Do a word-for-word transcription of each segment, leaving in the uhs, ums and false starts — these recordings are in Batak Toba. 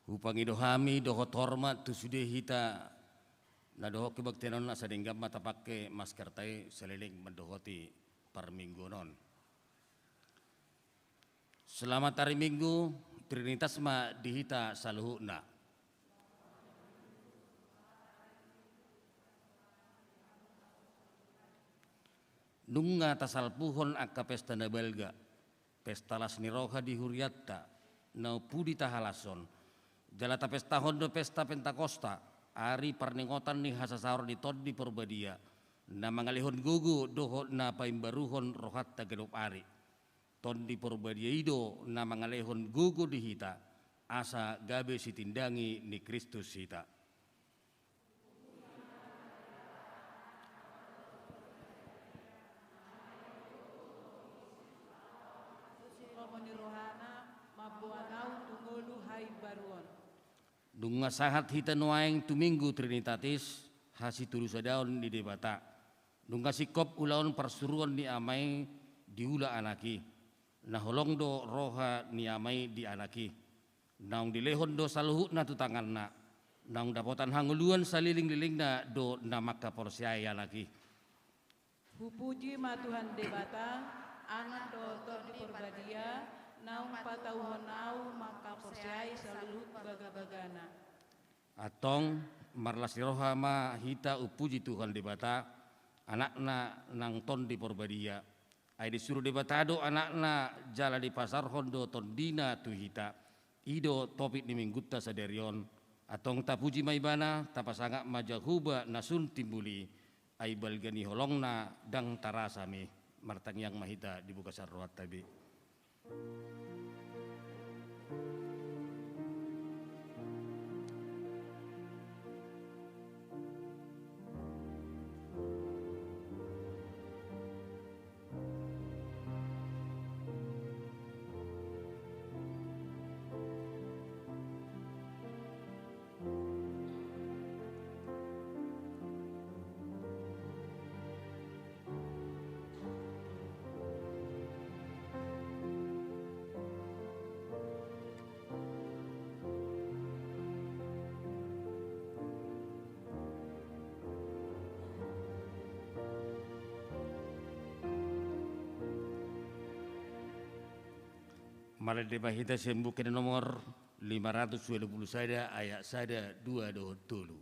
Hupangido hami dohot hormat tu sude hita na dohot kebaktian on, asa denggan ma tapangke maskerta i saleleng mandohoti parmingguon on. Selamat hari Minggu, Trinitas ma di hita saluhutna. Nunga tasalpuhon angka pesta na balga, pesta las ni roha di hurianta, na umpudi tahalashon. Jala tapestahon do pesta Pentakosta, ari parningotan ni hasasaoran ni Tondi Porbadia, na mangalehon gogo dohot na paimbaruhon rohanta ganup ari. Tondi Porbadia i do na mangalehon gogo di hita, asa gabe sitindangi ni Kristus hita. Susi lomo ni rohana, mamboan ahu tu ngolu haimbaruon. Nunga sahat hita nuaeng tu Minggu Trinitatis, hasitolusadaon ni Debata. Nunga singkop ulaon parsuruon ni Ama i diula Anak i. Na holong do roha ni Ama i di Anak i. Naung dilehon do saluhutna tu tanganna. Naung dapotan hangoluan salelenglelengna do na mangkaporseai Anak i. Hupuji ma Tuhan Debata, Anak dohot Tondi Porbadia, naung patauhon ahu mangkaporseai saluhut bagabagana. Antong, marlas ni roha ma hita umpuji Tuhan Debata, Anakna nang Tondi Porbadia. Ai disuru Debata do Anakna jala dipasaorhon do Tondina tu hita. I do topik ni Minggunta sadari on. Antong tapuji ma Ibana, tapasangap ma Jahowa na sun timbul i. Ai balga ni holongna ndang tarasa mi. Martangiang ma hita di bagasan rohanta be. Marende ma hita sian Buku Ende nomor lima ratus ualu pulu sada, ayat sada, dua dohot tolu.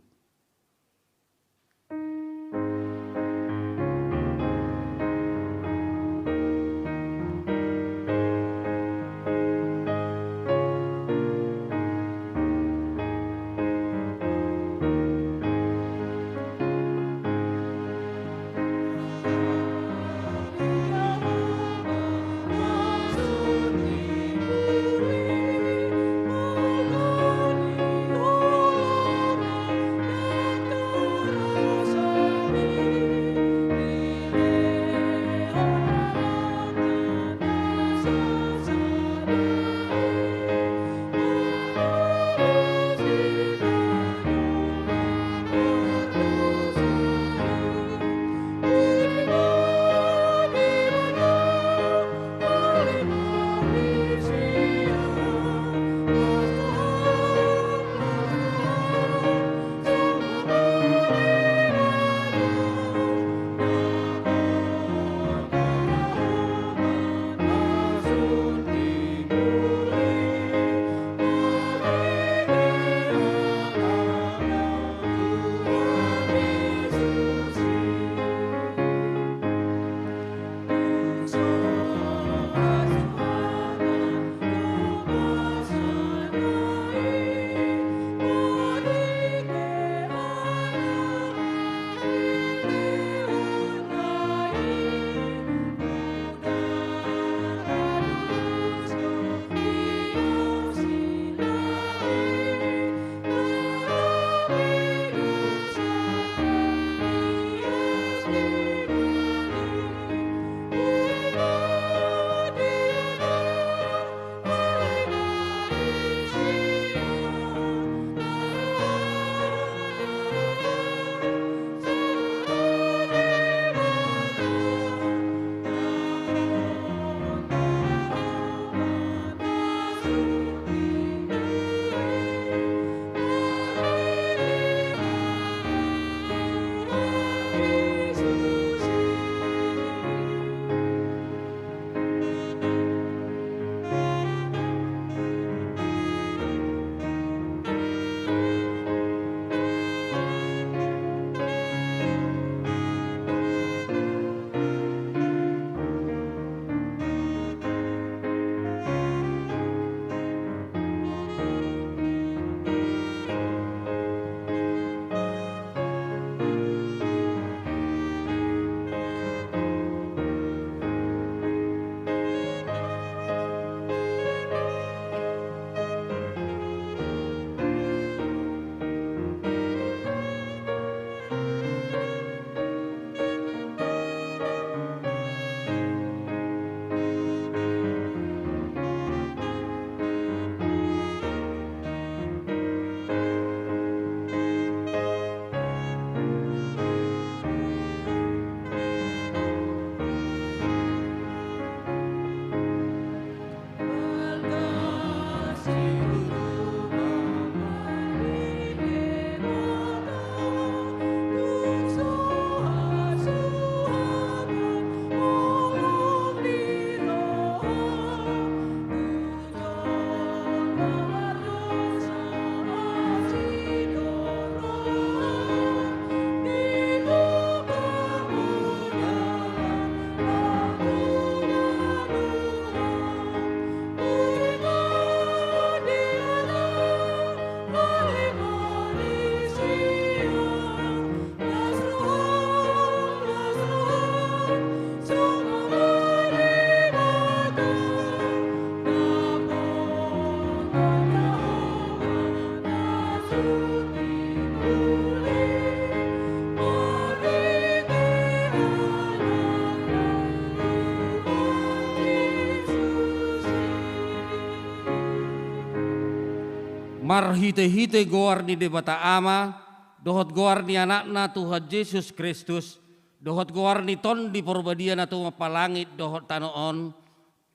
Marhite-hite goar ni Debata Ama, dohot goar ni Anakna Tuhan Jesus Kristus, dohot goar ni Tondi Porbadia na tumompa langit dohot tano on.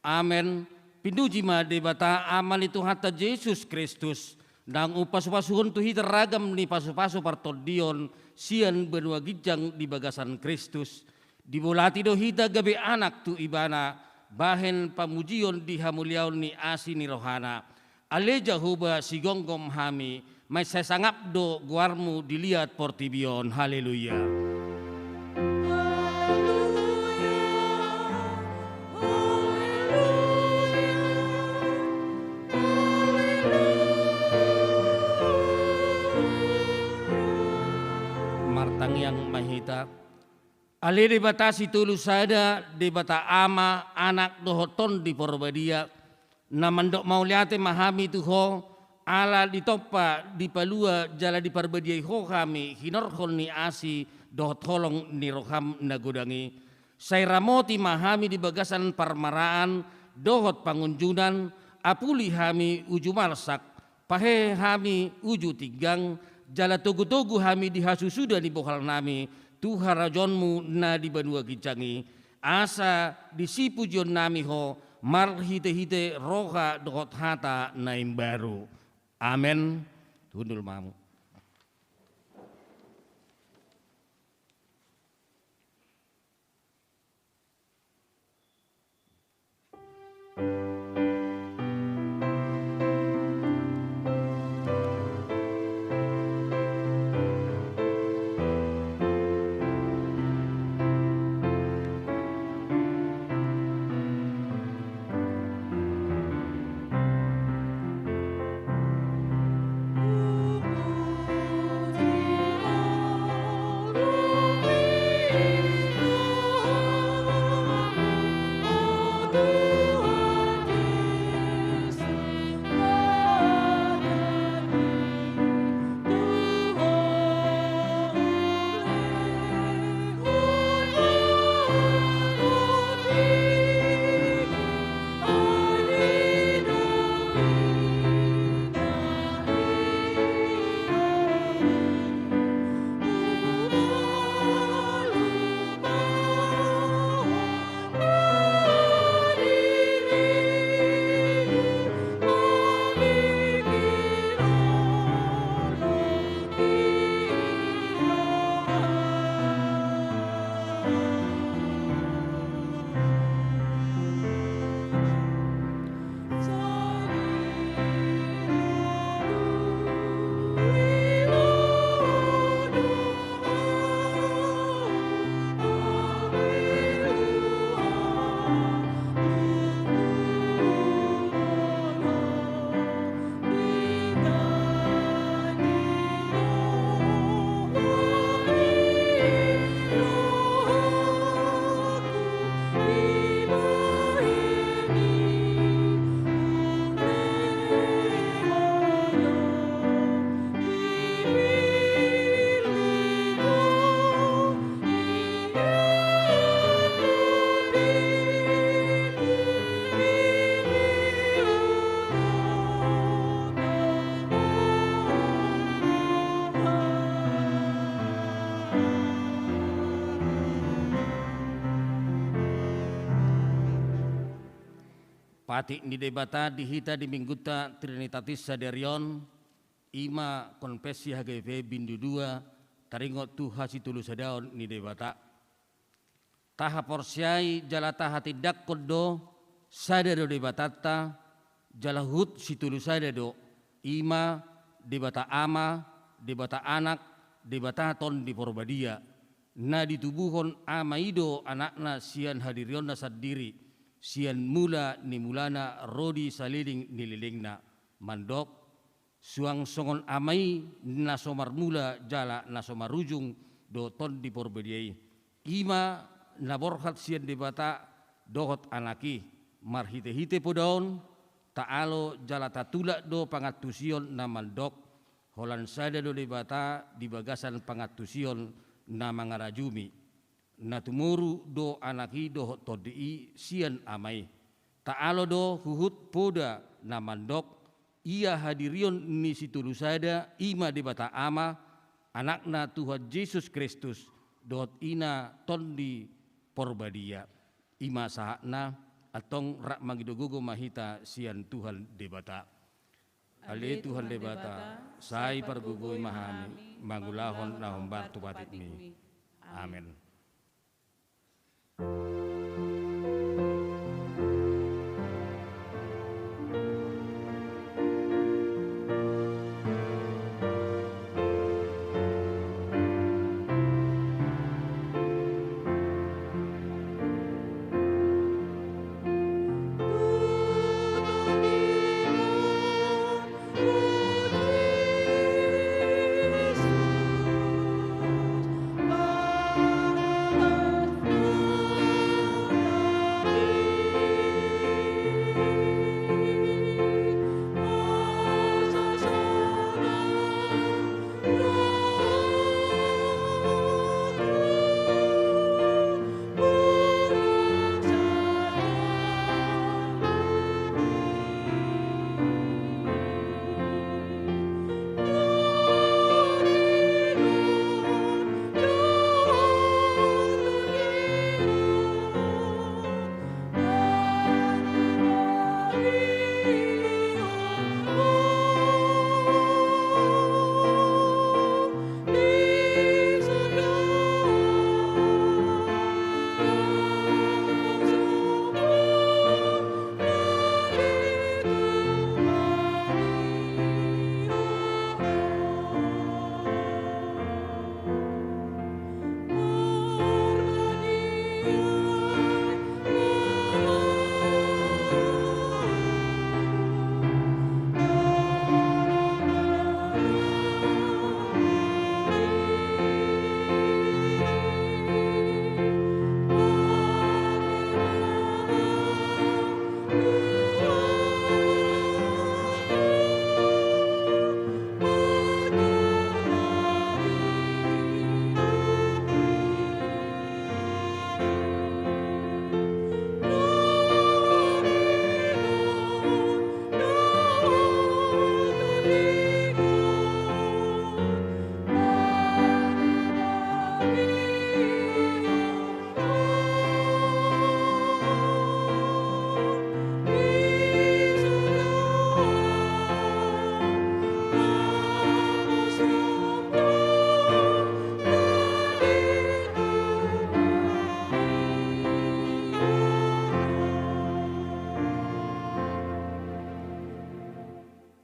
Amen. Pinuji ma Debata Ama ni Tuhanta Jesus Kristus, naung umpasu-pasuhon tu hita ragam ni pasu-pasu partondion sian banua ginjang di bagasan Kristus. Dibolati do hita gabe anak tu Ibana, bahen pamujion di hamuliaon ni asi ni rohana. Ale Jahowa, sigomgom hami, mansai sangap do goarmu di liat portibi on. Haleluya. Martangiang ma hita. Ale Debata Sitolu Sada, Debata Ama, Anak dohot Tondi Porbadia, na mandok mauliate ma hami tu Ho, ala ditompa, dipalua jala diparbadiai Ho hami hinorhon ni asi dohot holong ni roham na godang i. Sai ramoti ma hami di bagasan parmaraan dohot pangunjunan, apuli hami uju marsak, pahehe hami uju tinggang, jala togu-togu hami di hasusuda ni bohalnami tu harajaonmu na di banua ginjang i, asa disi pujionnami Ho marhite-hite roha dohot hata na imbaru. Amen. Hundul ma hamu. Patik ni Debata di hita di Minggunta Trinitatis sadari on, i ma konfesi H K B P bindu dua, taringot tu hasitolusadaon ni Debata. Tahaporseai jala tahatindangkon do, sada do Debatanta, jala huhut sitolusada do, i ma Debata Ama, Debata Anak, Debata Tondi Porbadia, na ditubuhon Ama i do Anakna sian hadirionna sandiri, sian mula ni mulana ro di saleleng ni lelengna, mandok, suang songon Ama i na so marmula jala na so marujung do Tondi Porbadia i. I ma na borhat sian Debata dohot Anak i, marhite-hite poda on, taalo jala tatulak do pangantusion na mandok, holan sada do Debata di bagasan pangantusion na mangarajumi. Na tumoru do Anak i dohot Tondi i sian Ama i. Taalo do huhut poda na mandok, Ia hadirion ni Sitolusada, i ma Debata Ama, Anakna Tuhan Jesus Kristus, dohot Ina Tondi Porbadia. I ma sahatna. Antong rap mangido gogo ma hita sian Tuhan Debata. Ale Tuhan Debata, sai pargogoi ma hami mangulahon na hombar tu patikmi. Amen.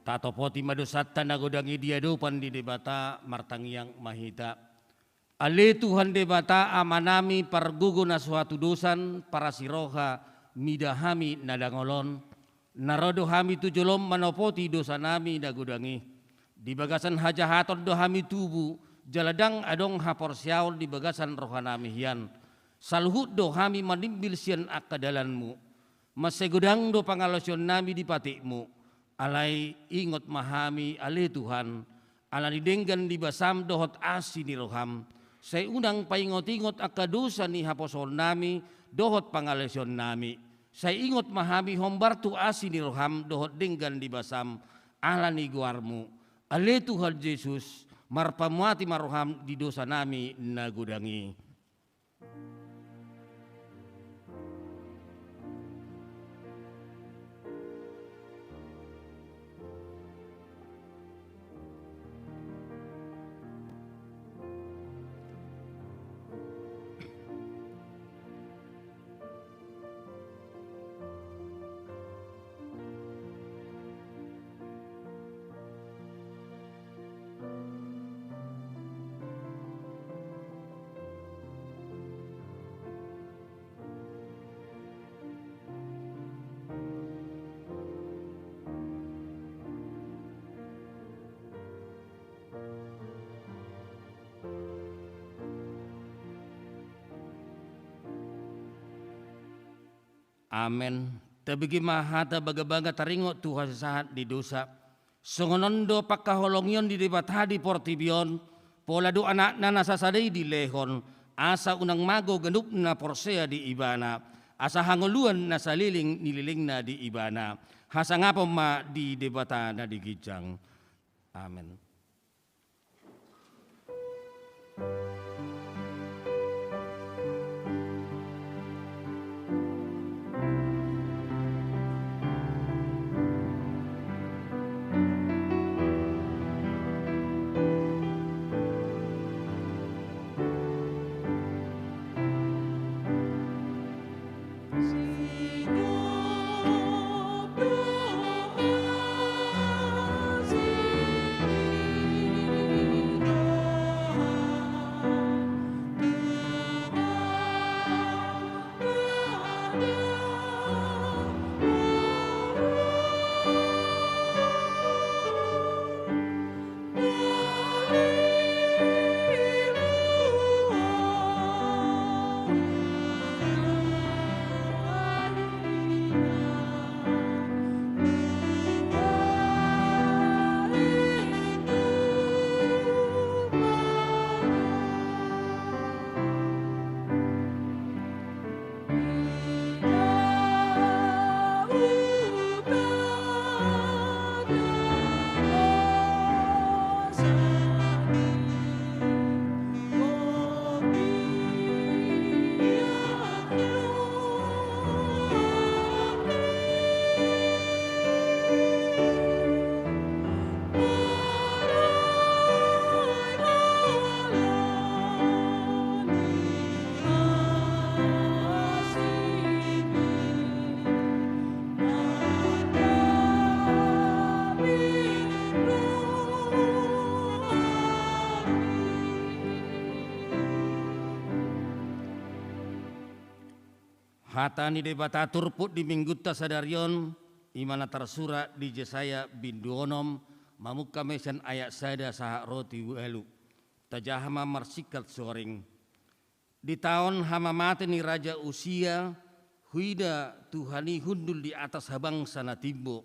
Tatopoti ma dosanta na godang i di adopan ni Debata, martangiang ma hita. Ale Tuhan Debata, Amanami, pargogo na so hatudosan, parasiroha, mida hami na dangol on. Na ro do hami tu jolom manopoti dosanami na godang i. Di bagasan hajahaton do hami tubu, jala ndang adong haporseaon di bagasan rohanami hian. Saluhut do hami manimbil sian angka dalanmu. Mansai godang do pangalaosionnami di patikmu. Alai ingot ma hami, ale Tuhan, ala ni denggan ni basam dohot asi ni roham. Sai unang paingot-ingot angka dosa ni haposoonnami dohot pangalaosionnami. Sai ingot ma hami hombar tu asi ni roham dohot denggan ni basam, ala ni goarmu. Ale Tuhan Jesus, marpamuati ma roham di dosanami na godang i. Amen. Tabege ma hata bagabaga taringot tu hasasahat ni dosa. Songon on do pangkaholongion ni Debata di portibi on, pola do Anakna na sasada i dilehon, asa unang mago ganup na porsea di Ibana, asa hangoluan na saleleng ni lelengna di Ibana. Hasangapon ma di Debata na di ginjang. Amen. Hata ni Debata turpuk di Minggunta sadari on, i ma na tarsurat di Jesaya bindu onom, mamungka ma sian ayat sada sahat ro tu ualu. Tajaha ma marsingkat soreng. Di taon hamamate ni Raja Usia, huida Tuhan i hundul di atas habangsa na timbo,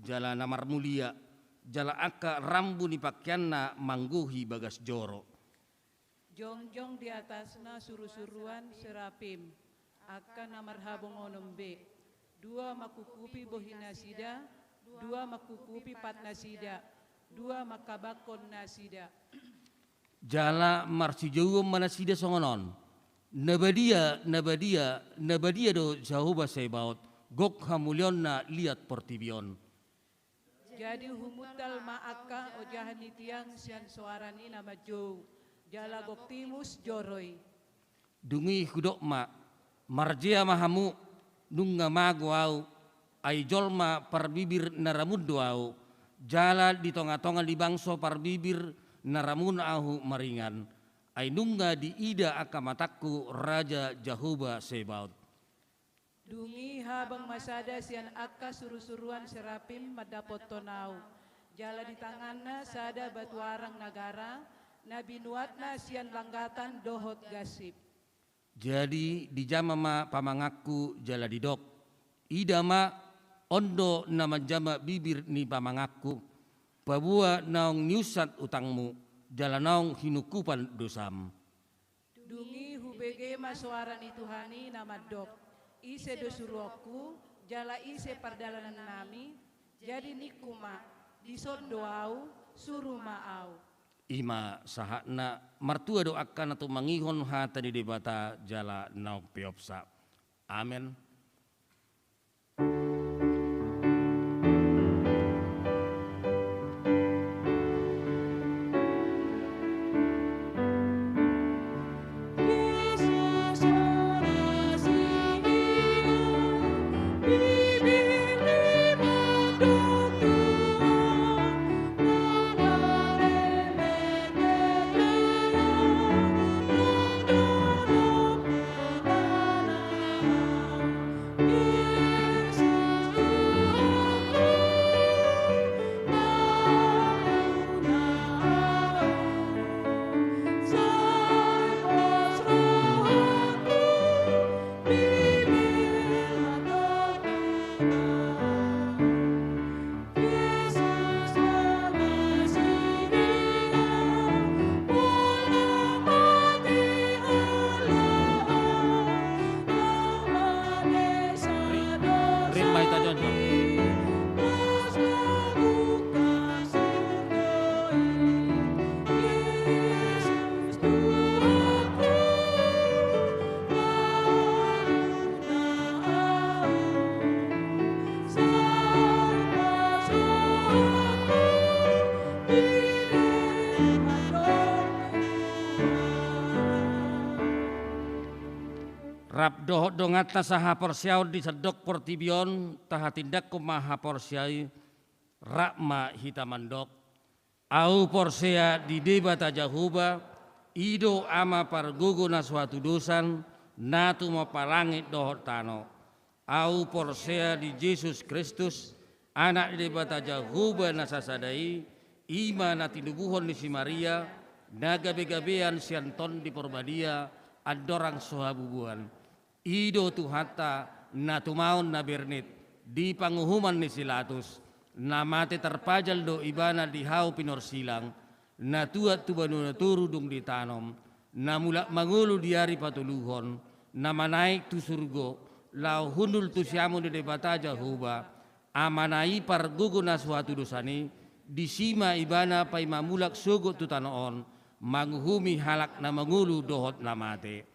jala na marmulia, jala angka rambu ni pakeanna manggohi bagas joro. Jongjong di atasna surusuruan serapim, angka na marhabongonon be. Dua mangkukupi bohinasida, dua mangkukupi patnasida, dua mangkabangkon nasida. Jala marsijouon ma nasida songon on: Na badia, na badia, na badia do Jahowa Sebaot, gok hamuliaonna liat portibi on. Jadi humuntal ma angka ojahan ni tiang sian soara ni na manjou, jala gok timus joro i. Dung i hudok ma: Marjea ma hamu, nunga mago ahu, ai jolma parbibir na ramun do ahu, jala di tongatonga ni bangso parbibir na ramun ahu maringan, ai nunga diida angka matangku Raja Jahowa Sebaot. Dung i habang ma sada sian angka surusuruan serapim mandapothon ahu, jala di tanganna sada batu arang na gara, na binuatna sian langgatan dohot gansip. Jadi dijama ma pamanganku jala didok: Ida ma, on do na manjama bibir ni pamanganku, paboa naung niunsat utangmu, jala naung hinungkupan dosam. Dung i hubege ma soara ni Tuhan i na mandok: Ise do suruonku, jala ise pardalanannami? Jadi ningku ma: Dison do ahu, suru ma ahu. I ma sahatna. Martua do angka na tumangihon hata ni Debata jala naung peopsa. Amen. Rap dohot donganta sahaporseaon di sandok portibi on, tahatindangkon ma haporseaon i. Rap ma hita mandok: Ahu porsea di Debata Jahowa, i do Ama pargogo na so hatudosan, na tumompa langit dohot tano. Ahu porsea di Jesus Kristus, Anak ni Debata Jahowa na sasada i, i ma na tinubuhon ni si Maria, na gabegabean sian Tondi Porbadia, andorang so habubuhan. I do Tuhanta, na tumaon na bernit di panguhuman ni si Latus, na mate tarpajal do Ibana di hau pinorsilang, na tuat tu banua na toru dung ditanom, na mulak mangolu di ari patoluhon, na manaek tu surgo, laho hundul tu siamun ni Debata Jahowa, Amana i pargogo na so hatudosan i, disi ma Ibana paima mulak sogot tu tano on, manguhumi halak na mangolu dohot na mate.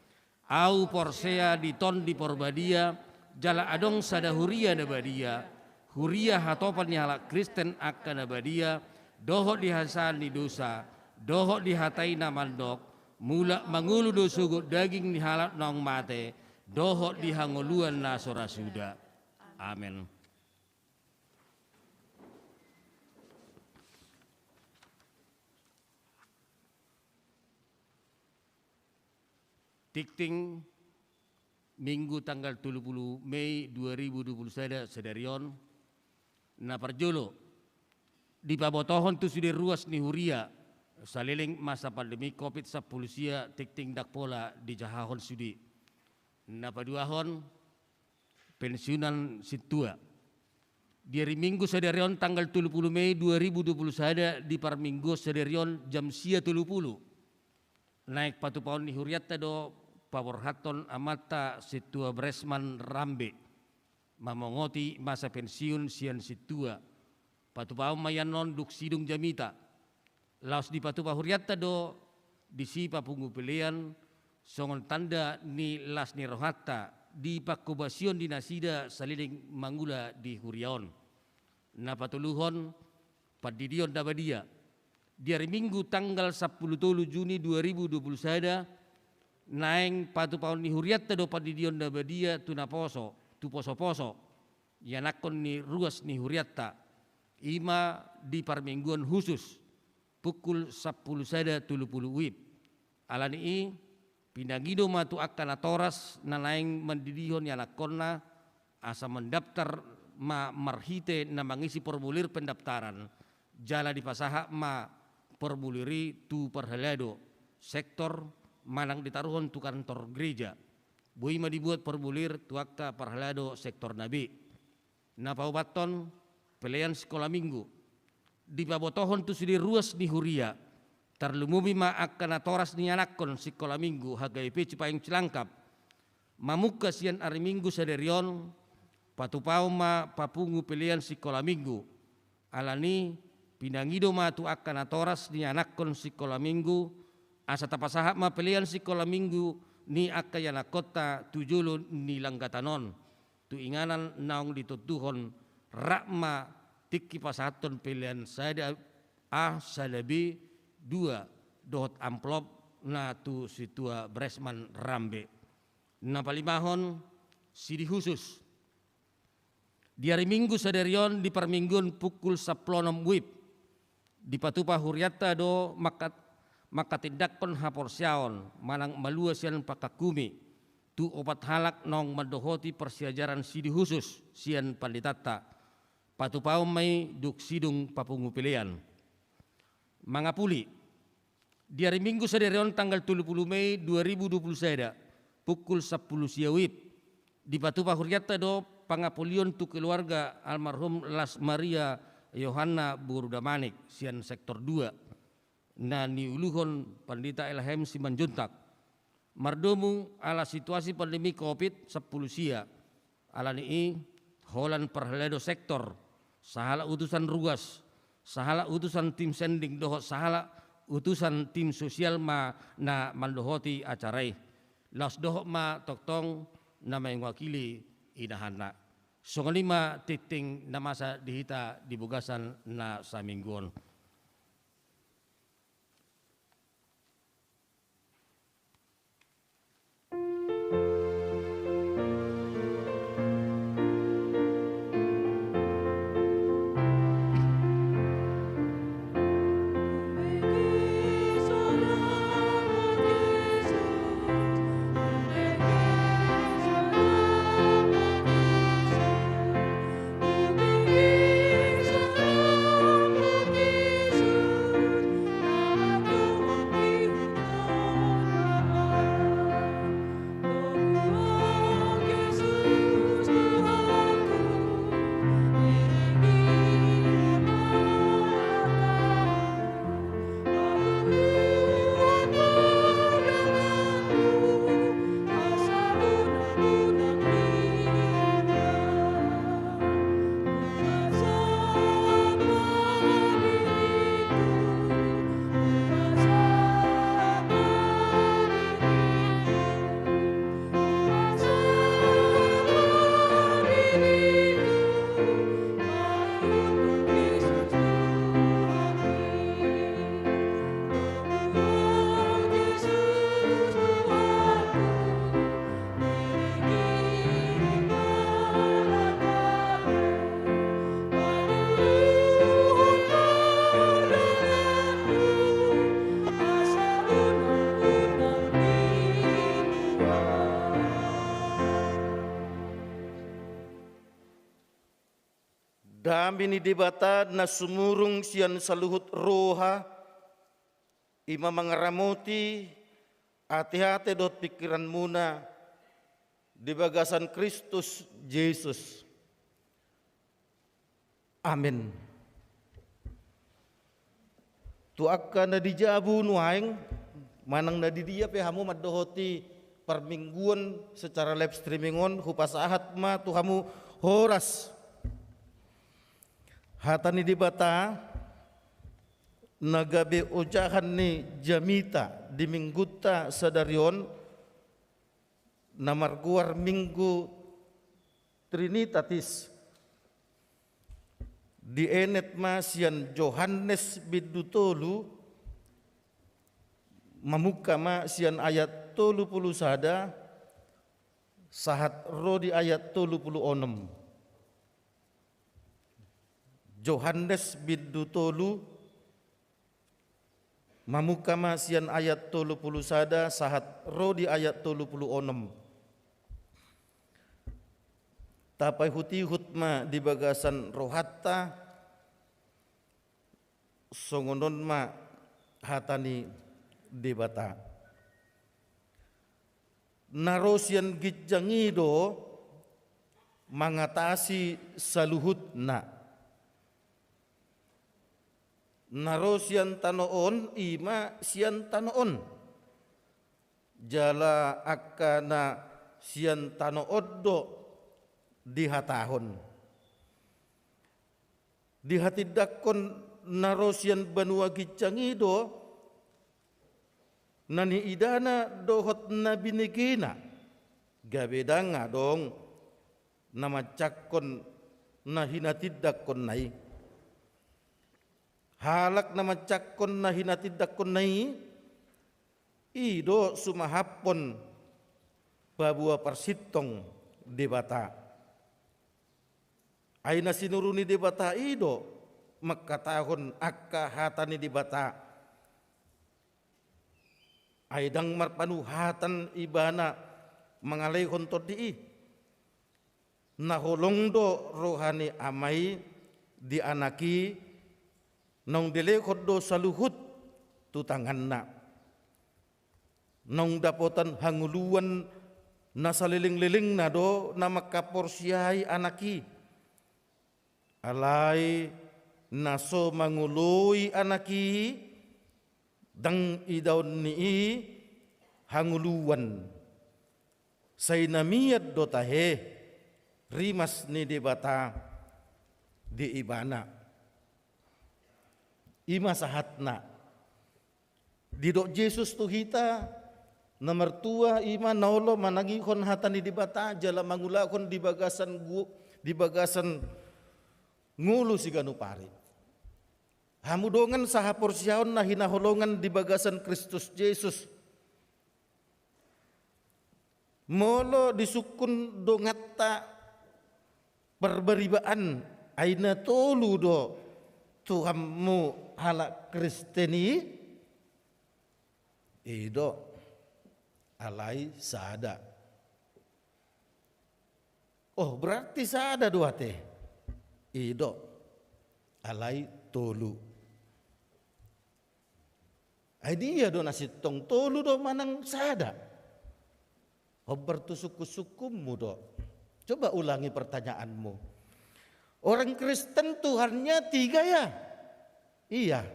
Ahu porsea di Tondi Porbadia, jala adong sada huria na badia, huria hatopan ni halak Kristen angka na badia, dohot di hasesaan ni dosa, dohot di hata i na mandok: Mulak mangolu do sogot daging ni halak naung mate, dohot di hangoluan na so ra suda. Amen. Tingting Minggu tanggal tolu pulu Mei dua ribu dua pulu sada sadari on, na parjolo, dipabotohon tu sude ruas ni huria, saleleng masa pandemi covid sampulu sia tingting ndang pola dijahahon sude. Na paduahon, pensiunan sintua. Di ari Minggu sadari on tanggal tolu pulu Mei dua ribu dua pulu sada di parmingguon sadari on jam sia tolu pulu, naeng patupaon ni hurianta do paborhathon amanta Sintua Bresman Rambe, mamongoti masa pensiun sian sintua. Patupaon ma i annon dung sidung jamita. Laos dipatupa hurianta do disi papungu pelean, songon tanda ni las ni rohanta di panghobasion ni nasida saleleng mangula di huria on. Na patoluhon, pandidion na badia. Di ari Minggu tanggal sampulu tolu Juni dua ribu dua pulu sada, naeng patupaon ni hurianta do pandidion na badia tu naposo, tu posoposo, ianakhon ni ruas ni hurianta, i ma di parmingguon husus, pukul sampulu sada tolu pulu WIB. Ala ni i, pinangido ma tu angka natoras na naeng mandidihon ianakhonna, asa mandaptar ma marhite na mangisi formulir pendaftaran, jala dipasahat ma formulir i tu parhalado sektor manang ditaruhon tu kantor gereja. Boi ma dibuat formulir tu angka parhalado sektor na be. Na paopathon, pelean sikola Minggu. Dipabotohon tu sude ruas ni huria, tarlumobi ma angka natoras ni ianakhon sikola Minggu H K B P Cipayung Cilangkap, mamungka sian ari Minggu sadari on, patupaon ma papungu pelean sikola Minggu. Ala ni i, pinangido ma tu angka natoras ni ianakhon sikola Minggu, asa tapasahat ma pelean sikola Minggu ni angka ianakhonta tu jolo ni langgatan on, tu inganan naung ditontuhon. Rap ma tingki pasahathon pelean sada A, sada B, dua, dohot amplop na tu Sintua Bresman Rambe. Na palimahon, sidi husus. Di ari Minggu sadari on di parmingguon pukul sampulu onom WIB, dipatupa hurianta do mangkat-, mangkatindangkon haporseaon manang malua sian pangkangkumi tu opat halak naung mandohoti parsiajaran sidi husus sian panditanta. Patupaon ma i dung sidung papungu pelean. Mangapuli. Di ari Minggu sadari on tanggal tolu pulu Mei dua ribu dua pulu sada, pukul sampulu sia WIB, dipatupa hurianta do pangapulion tu keluarga almarhum Las Maria Yohanna boru Damanik sian sektor dua, na niuluhon Pandita L H M Simanjuntak. Mardomu ala situasi pandemi covid sampulu sia, ala ni i, holan parhalado sektor, sahalak utusan ruas, sahalak utusan tim sending dohot sahalak utusan tim sosial ma na mandohoti acara i. Laos dohot ma tongtong na mewakili inahanna. Songon i ma tingting na masa di hita di bagasan na saminggu on. Dame ni Debata na sumurung sian saluhut roha, i ma mangaramoti ateate dohot pingkiranmuna di bagasan Kristus Jesus. Amen. Tu angka na di jabu nuaeng, manang na di dia pe hamu mandohoti parmingguon secara live streaming on, hupasahat ma tu hamu horas. Hata ni Debata na gabe ojahan ni jamita di minggunta sadari on, na margoar Minggu Trinitatis, dienet ma sian Johannes bindu tolu, mamungka ma sian ayat tolu pulu sada sahat ro di ayat tolu pulu onom. Johannes bindu tolu, mamungka ma sian ayat tolu pulu sada sahat ro di ayat tolu pulu onom. Tapaihut-ihut ma di bagasan rohanta, songon on ma hata ni Debata. Na ro sian ginjang i do mangatasi saluhutna. Na ro sian tano on, i ma sian tano on. Jala angka na sian tano on do dihatahon. Dihatindangkon na ro sian banua ginjang i do na niidana dohot na binegena, gabe ndang adong na manjangkon na hinatindangkonna i. Halak na manjangkon na hinatindangkonna i, i do sumahaphon paboa parsintong Debata. Ai na sinuru ni Debata i do mangkatahon angka hata ni Debata. Ai ndang marpanuhatan ibana mangalaehon tondi i. Na holong do roha ni Ama i di Anak i, naung dilehon do saluhut tu tanganna. Naung dapotan hangoluan na saleleng-lelengna do na mangkaporseai Anak i. Alai na so mangoloi Anak i, ndang idaon ni i hangoluan. Sai na mian do tahe rimas ni Debata di ibana. I ma sahatna. Didok Jesus tu hita, na martua i ma na olo manangihon hata ni Debata jala mangulahon di bagasan gu-, di bagasan ngolu siganup ari. Hamu dongan sahaporseaon na hinaholongan di bagasan Kristus Jesus. Molo disungkun donganta parbaribaan, ai na tolu do Tuhanmu halak Kristen i? I do, alai sada. Oh, berarti sada do ate. I do, alai tolu. Ai dia do na sintong, tolu do manang sada? Hombar tu sungkun-sungkunmu do. Coba ulangi pertanyaanmu. Orang Kristen Tuhannya tiga ya? Iya,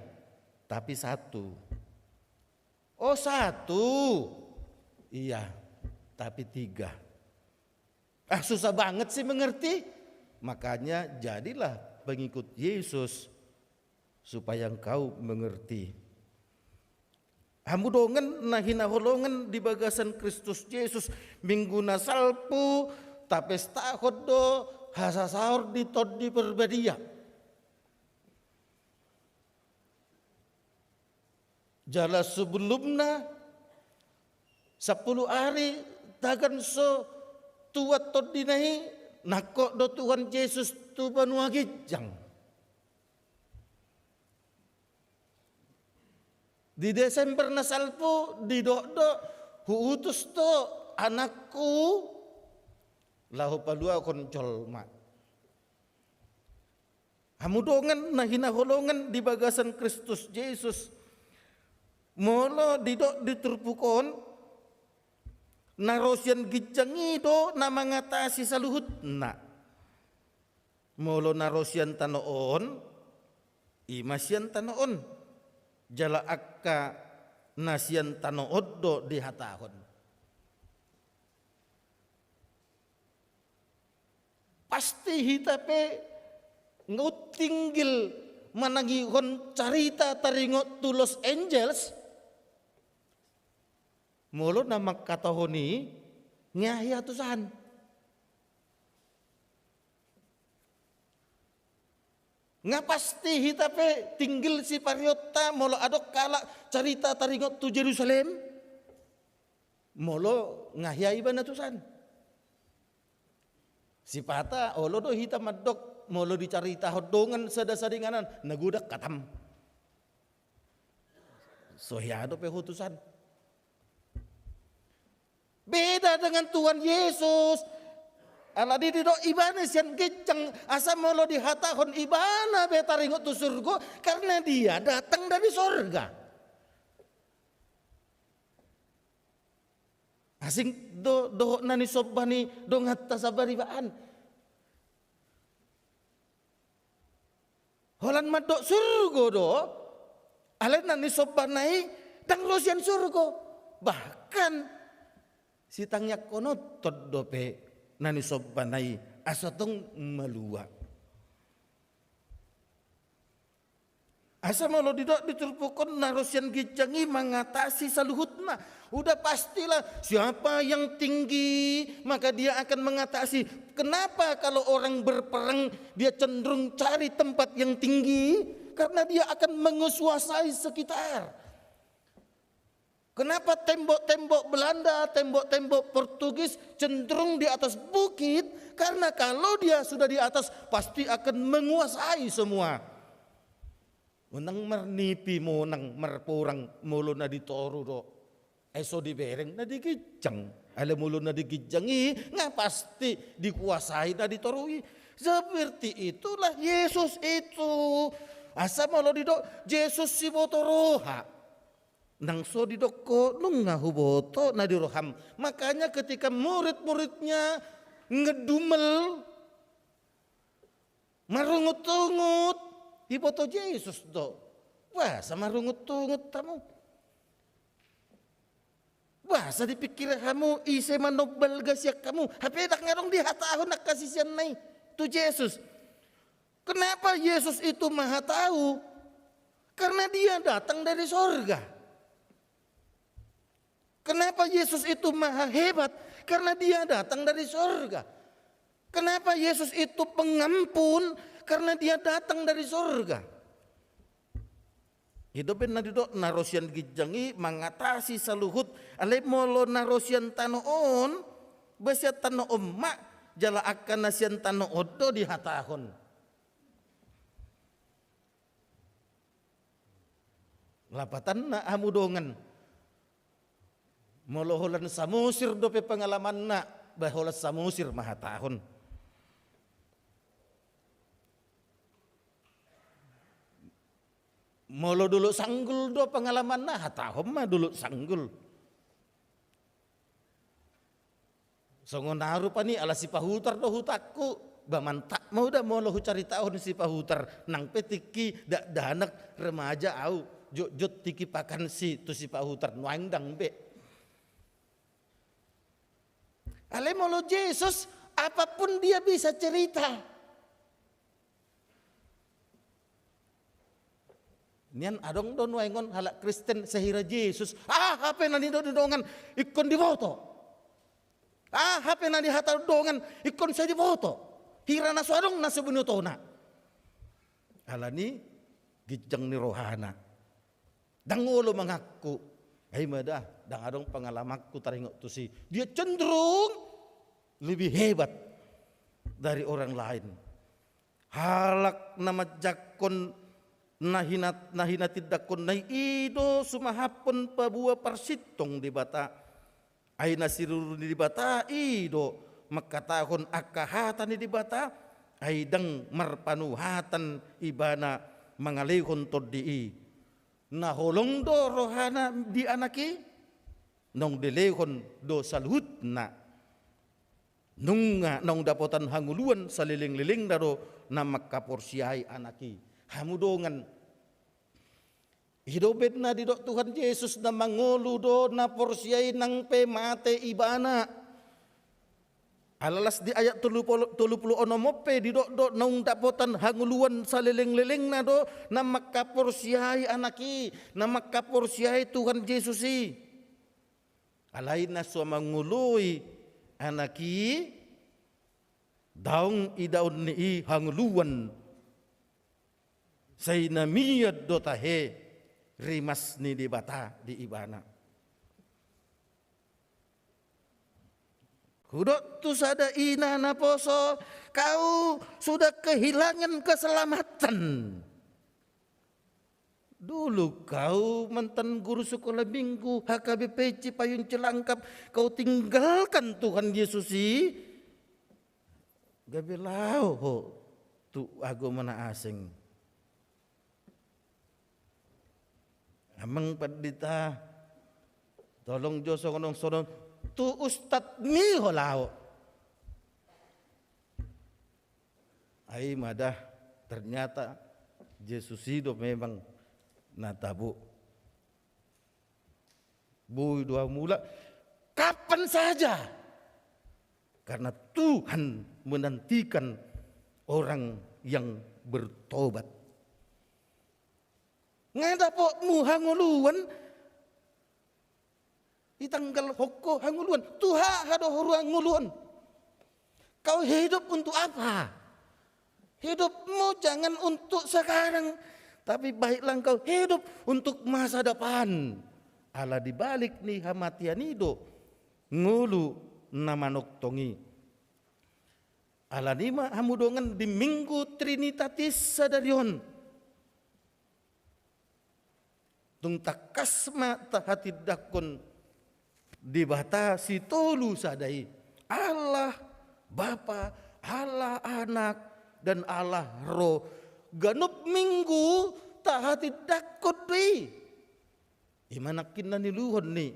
tapi satu. Oh, satu. Iya, tapi tiga. Ah, susah banget sih mengerti. Makanya jadilah pengikut Yesus, supaya engkau mengerti. Hamu dongan na hinaholongan di bagasan Kristus Jesus, Minggu na salpu tapestahon do hasasaor di Tondi Parbadia. Jala sebelumna sampulu ari tagan so tuat tondina i, nangkok do Tuhan Jesus tu banua ginjang. Di Desember na salpu didok do, huutus do Anakku laho paluahon jolma. Hamu dongan na hinaholongan di bagasan Kristus Jesus, molo didok di turpuk on, na ro sian ginjang i do na mangatasi saluhutna. Molo na ro sian tano on, i ma sian tano on. Jala angka na sian tano on do dihatahon. Pasti hita pe nunga tinggil manangihon carita taringot tu Los Angeles. Molo na mangkatahon i, nga hea tusan. Nga pasti hita pe tinggil sipareonta molo adong halak carita taringot tu Jerusalem. Molo nga hea ibana tusan. Sipata olo do hita mandok molo dicaritahon dongan sada sadinganan, na godang hatam. So hea dope ho tusan. Beda dengan Tuhan Yesus. Alani didok ibana sian ginjang, asa molo dihatahon ibana be taringot tu surgo, karena dia datang dari sorga. Asing do dohot na nisomba ni donganta sabaribaan. Holan mandok surgo do, alai na nisombana i ndang ro sian surgo. Bahkan sitangiangkononhon dope na nisombana i asa tong malua. Asa molo didok di turpuk on na ro sian ginjang i mangatasi saluhutna. Udah pastilah siapa yang tinggi, maka dia akan mengatasi. Kenapa kalau orang berperang, dia cenderung cari tempat yang tinggi? Karena dia akan menguasai sekitar. Kenapa tembok-tembok Belanda, tembok-tembok Portugis cenderung di atas bukit? Karena kalau dia sudah di atas, pasti akan menguasai semua. Unang marnipi monang marporang molo na di toru do. Ai so dibereng na di ginjang. Alai molo na di ginjang i, nga pasti dikuasai na di toru i. Seperti itulah Yesus itu. Asa molo didok Jesus siboto roha. Ndang so didok ho nunga huboto na di roham. Makanya ketika murid-muridnya ngedumel, marungut-ungut, diboto Jesus do. Boasa marungut-ungut hamu? Boasa dipikiri hamu ise manombal gasian hamu? Hape ndang adong dihatahon angka siseanna i tu Jesus. Kenapa Yesus itu maha tahu? Karena dia datang dari sorga. Kenapa Yesus itu maha hebat? Karena dia datang dari sorga. Kenapa Yesus itu pengampun? Karena dia datang dari sorga. I do umbahen na didok na ro sian ginjang i mangatasi saluhut, alai molo na ro sian tano on, ba sian tano on ma, jala angka na sian tano on do dihatahon. Lapatanna hamu dongan. Molo holan Samosir dope pengalamanna, ba holan Samosir ma hatahon. Molo Dolok Sanggul do pengalamanna, hatahon ma Dolok Sanggul. Songon au rupani ala Sipahutar do hutangku, ba mantap ma uda molo hucaritahon Sipahutar, nang pe tingki dakdanak remaja au, jotjot tingki pakansi tu Sipahutar, nuaeng ndang be. Alai molo Jesus, apapun dia bisa cerita. Nian adong do nuaeng on halak Kristen sehira Jesus, aha pe na nidok ni dongan ingkon diboto. Aha pe na nihatahon dongan ingkon sai diboto. Hira na so adong na so binotona. Alani ginjang ni rohana. Ndang olo mangaku. Ai ma da, ndang adong pengalamanku taringot tusi. Dia cenderung lebih hebat dari orang lain. Halak na manjangkon na hina, na hinatindangkonna i do sumahaphon paboa parsintong Debata. Ai na sinuru ni Debata i do mangkatahon angka hata ni Debata, Ai ndang marpanuhatan ibana mangalehon tondi i. Na holong do rohana di anak i, naung dilehon do saluhutna. Nunga naung dapotan hangoluan salelenglelengna do na mangkaporseai anak i. Hamu dongan, i do umbahen na didok Tuhan Jesus, na mangolu do na porsea i nang pe mate ibana. Ala las di ayat tolu pulu, tolu pulu onom on pe didok do naung dapotan hangoluan salelenglelengna do na mangkaporseai anak i, na mangkaporseai Tuhan Jesus i. Alai na so mangoloi anak i, daong idaon ni i hangoluan. Sai na mian do tahe rimas ni Debata di ibana. Hudok tu sada ina naposo, kau sudah kehilangan keselamatan. Dulu kau mantan guru sekolah minggu, H K B P, Cipayung, Cilangkap, kau tinggalkan Tuhan Yesus i, gabe laho ho tu agama na asing. Amang pandita, tolong jo songon on songon on, tu ustadmi ho laho. Ai ma da, ternyata Jesus i do memang na tabo. Boi do ahu mulak kapan saja. Karena Tuhan menantikan orang yang bertobat. Nga dapotmu hangoluan, itanggalhon ho hangoluan. Tu aha do huria hangoluan? Kau hidup untuk apa? Hidupmu jangan untuk sekarang, tapi baiklah engkau hidup untuk masa depan. Ala di balik ni hamatean i do ngolu na manongtong i. Alani i ma hamu dongan di Minggu Trinitatis sadari on. Tung tangkas ma tahatindangkon Debata sitolu sada i, Allah Bapa, Allah Anak, dan Allah Roh. Ganup Minggu tahatindangkon do i. I ma nangkin na niuluhon ni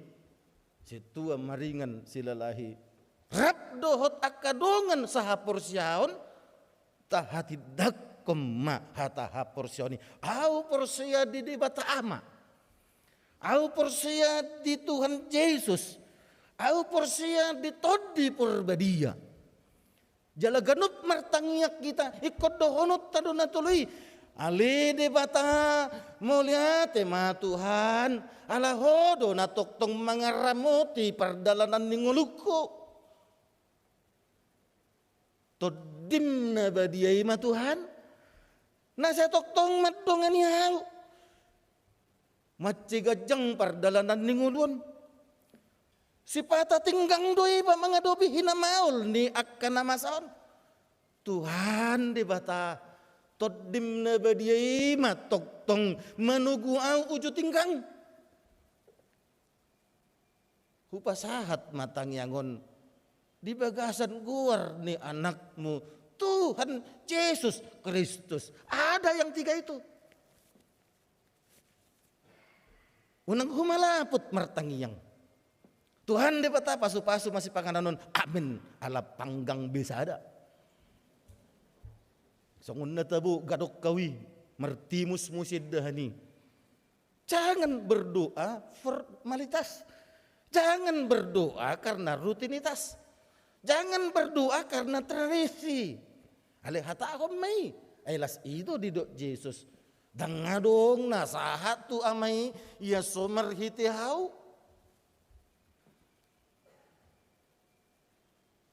Sintua Maringan Silalahi. Rap dohot angka dongan sahaporseaon, tahatindangkon ma hata haporseaon i. Ahu porsea di Debata Ama. Ahu porsea di Tuhan Jesus. Ahu porsea di Tondi Porbadia. Jala ganup martangiang hita, ingkon dohononta do na tolu i. Ale Debata, mauliate ma Tuhan, ala Ho do na tongtong mangaramoti pardalanan ni ngolungku. Tondim na badia i ma Tuhan, na sai tongtong mandongani ahu. Mansai ganjang pardalanan ni ngolu on. Sipata tinggang do iba mangadopi hinamaol ni angka na masa on. Tuhan Debata, Tondim na badia i ma tongtong manogu ahu uju tinggang. Hupasahat ma tangiang on di bagasan goar ni Anakmu, Tuhan Jesus Kristus. Ada yang tiga itu. Unang humalaput martangiang. Tuhan Debata, pasupasu ma sipanganon on. Amin. Ala panggang be sada. Songon na tabo gadok hau i, martimus muse indahan i. Jangan berdoa formalitas. Jangan berdoa karena rutinitas. Jangan berdoa karena tradisi. Alai hatahon ma i. Ai las i do didok Jesus. Ndang adong na sahat tu Ama i, ia so marhite hau.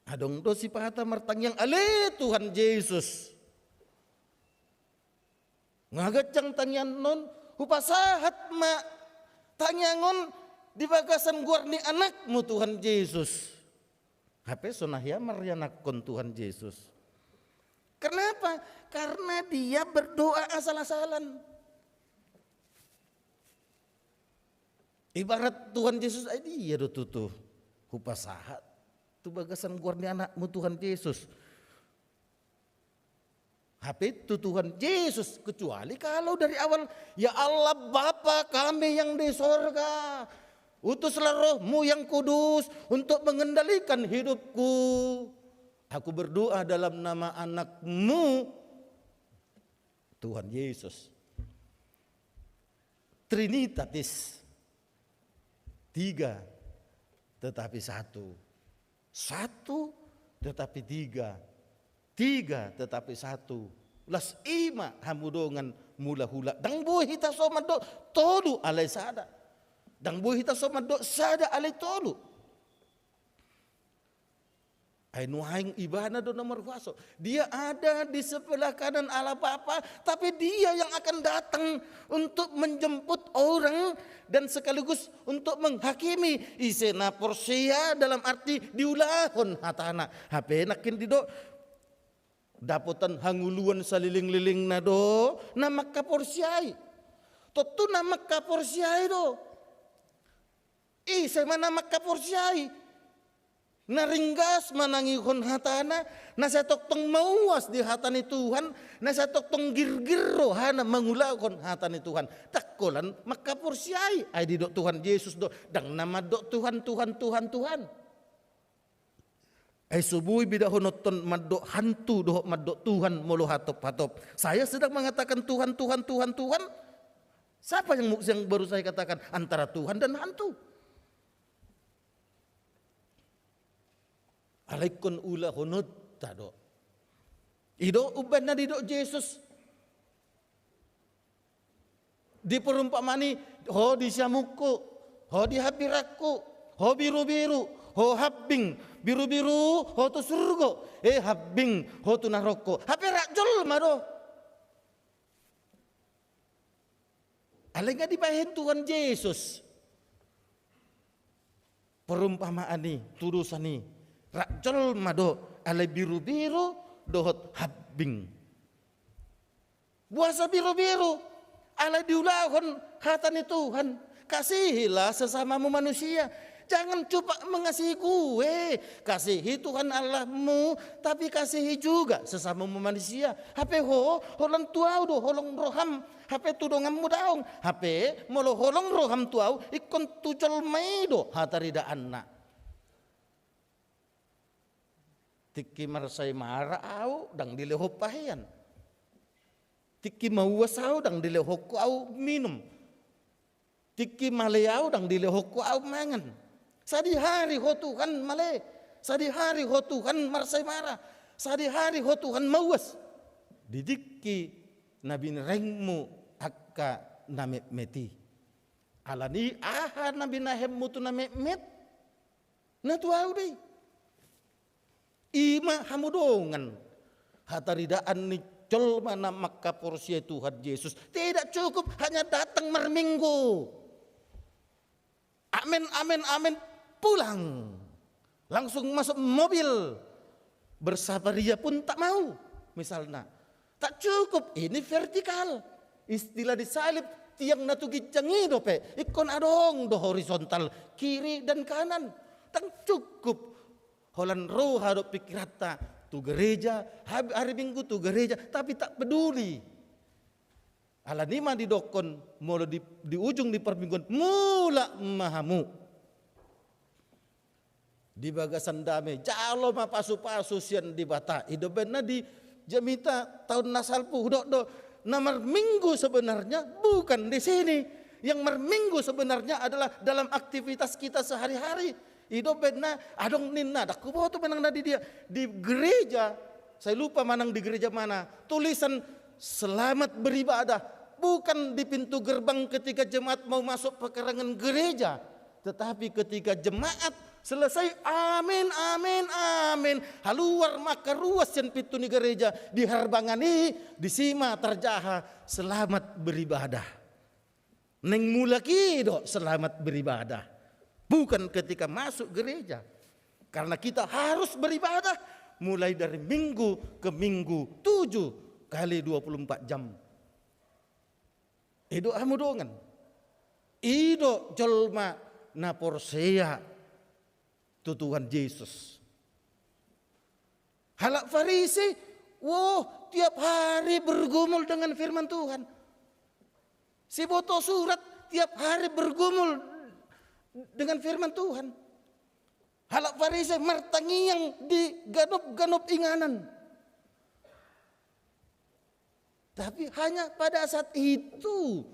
Adong do sipata martangiang, ale Tuhan Jesus. Nga ganjang tangiang on, hupasahat ma tangiang on di bagasan goar ni Anakmu Tuhan Jesus. Hape so na hea marianakhon Tuhan Jesus. Kenapa? Karena dia berdoa asal-asalan. Ibarat Tuhan Jesus, ai dia do tutu hupasahat tu bagasan goar ni Anakmu Tuhan Jesus. Hape tu Tuhan Yesus, kecuali kalau dari awal, "Ya Allah Bapa kami yang di sorga, utuslah Roh-Mu yang Kudus untuk mengendalikan hidupku. Aku berdoa dalam nama Anak-Mu, Tuhan Yesus." Trinitatis. Tiga, tetapi satu. Satu, tetapi tiga. Tiga, tetapi satu. Las i ma hamu dongan mula hula. Ndang boi hita so mandok tolu alai sada. Ndang boi hita so mandok sada alai tolu. Ai nuaeng Ibana do na marhuaso. Dia ada di sebelah kanan Allah Bapa, tapi Dia yang akan datang untuk menjemput orang dan sekaligus untuk menghakimi ise na porsea, dalam arti diulahon hatana. Hape nangkin didok, dapotan hangoluan salelenglelengna do na mangkaporseai. Tontu na mangkaporseai do. Ise ma na mangkaporseai? Na ringgas manangihon hatana, na sai tongtong mauas di hata ni Tuhan, na sai tongtong girgir rohana mangulahon hata ni Tuhan. Ndang holan mangkaporseai, ai didok Tuhan Yesus do, ndang na mandok Tuhan, Tuhan, Tuhan, Tuhan. Ai so boi bedahononton mandok hantu dohot mandok Tuhan molo hatop-hatop. Saya sedang mengatakan Tuhan, Tuhan, Tuhan, Tuhan. Siapa yang mu-, yang baru saya katakan antara Tuhan dan hantu? Alai ingkon ulahononta do. I do umbahen na didok Jesus di perumpamaan i, ho di siamunku, ho di hambirangku, ho birubiru, ho hambing, birubiru, ho tu surgo, eh, hambing, ho tu naroko. Hape rap jolma do. Alai nga dibahen Tuhan Jesus perumpamaan i, tudosan i, rap jolma do alai birubiru dohot hambing. Boasa birubiru? Alai diulahon hata ni Tuhan. Kasihilah sesamamu manusia. Jangan cuma mengasihi gue. Kasihi Tuhan Allahmu, tapi kasihi juga sesamamu manusia. Hape ho, holan tu ahu do holong roham. Hape tu donganmu daong. Hape molo holong roham tu ahu, ingkon tu jolma i do hataridaanna. Tingki marsaemara ahu, ndang dilehon pahean. Tingki mauas ahu, ndang dilehon ho ahu minum. Tingki male ahu, ndang dilehon ho ahu mangan. Sadihari ho Tuhan male, sadihari ho Tuhan marsaemara, sadihari ho Tuhan mauas. Di tingki na binarengmu angka na metmet i. Alani aha na binahenmu tu na metmet? Na tu ahu do i. I ma hamu dongan hataridaan ni jolma na mangkaporseai Tuhan Jesus. Tidak cukup hanya datang marminggu. Amen, amen, amen, pulang. Langsung masuk mobil. Bersaparia pun tak mau, misalna. Tak cukup, ini vertikal. Istilah di salib, tiang na tu ginjang i dope, ingkon adong do horizontal, kiri dan kanan. Ndang cukup holan roha dohot pikiranta tu gereja, hab-, hari Minggu tu gereja, tapi tak peduli. Alani i ma didokkon, molo di, di ujung ni parmingguan, mulak ma hamu di bagasan dame, jalo ma pasupasu sian Debata. I do umbahen na di jamita taon na salpu, hudok do, na marminggu sebenarnya bukan di sini. Yang marminggu sebenarnya adalah dalam aktivitas kita sehari-hari. I do umbahen na adong ninna, ndang huboto manang na di dia, di gereja, saya lupa manang di gereja mana, tulisan "Selamat beribadah." Bukan di pintu gerbang ketika jemaat mau masuk pekarangan gereja, tetapi ketika jemaat selesai, amin, amin, amin, haluar ma angka ruas sian pintu ni gereja, di harbangan i, disi ma tarjaha "Selamat beribadah." Naeng mulak i do "Selamat beribadah", bukan ketika masuk gereja. Karena kita harus beribadah mulai dari minggu ke minggu, tujuh kali dua puluh empat jam. I do hamu dongan. I do jolma na porsea tu Tuhan Jesus. Halak Farisi, wo, tiap hari bergumul dengan firman Tuhan. Siboto surat tiap hari bergumul dengan firman Tuhan. Halak Farisi martangiang di ganup-ganup inganan. Tapi hanya pada saat itu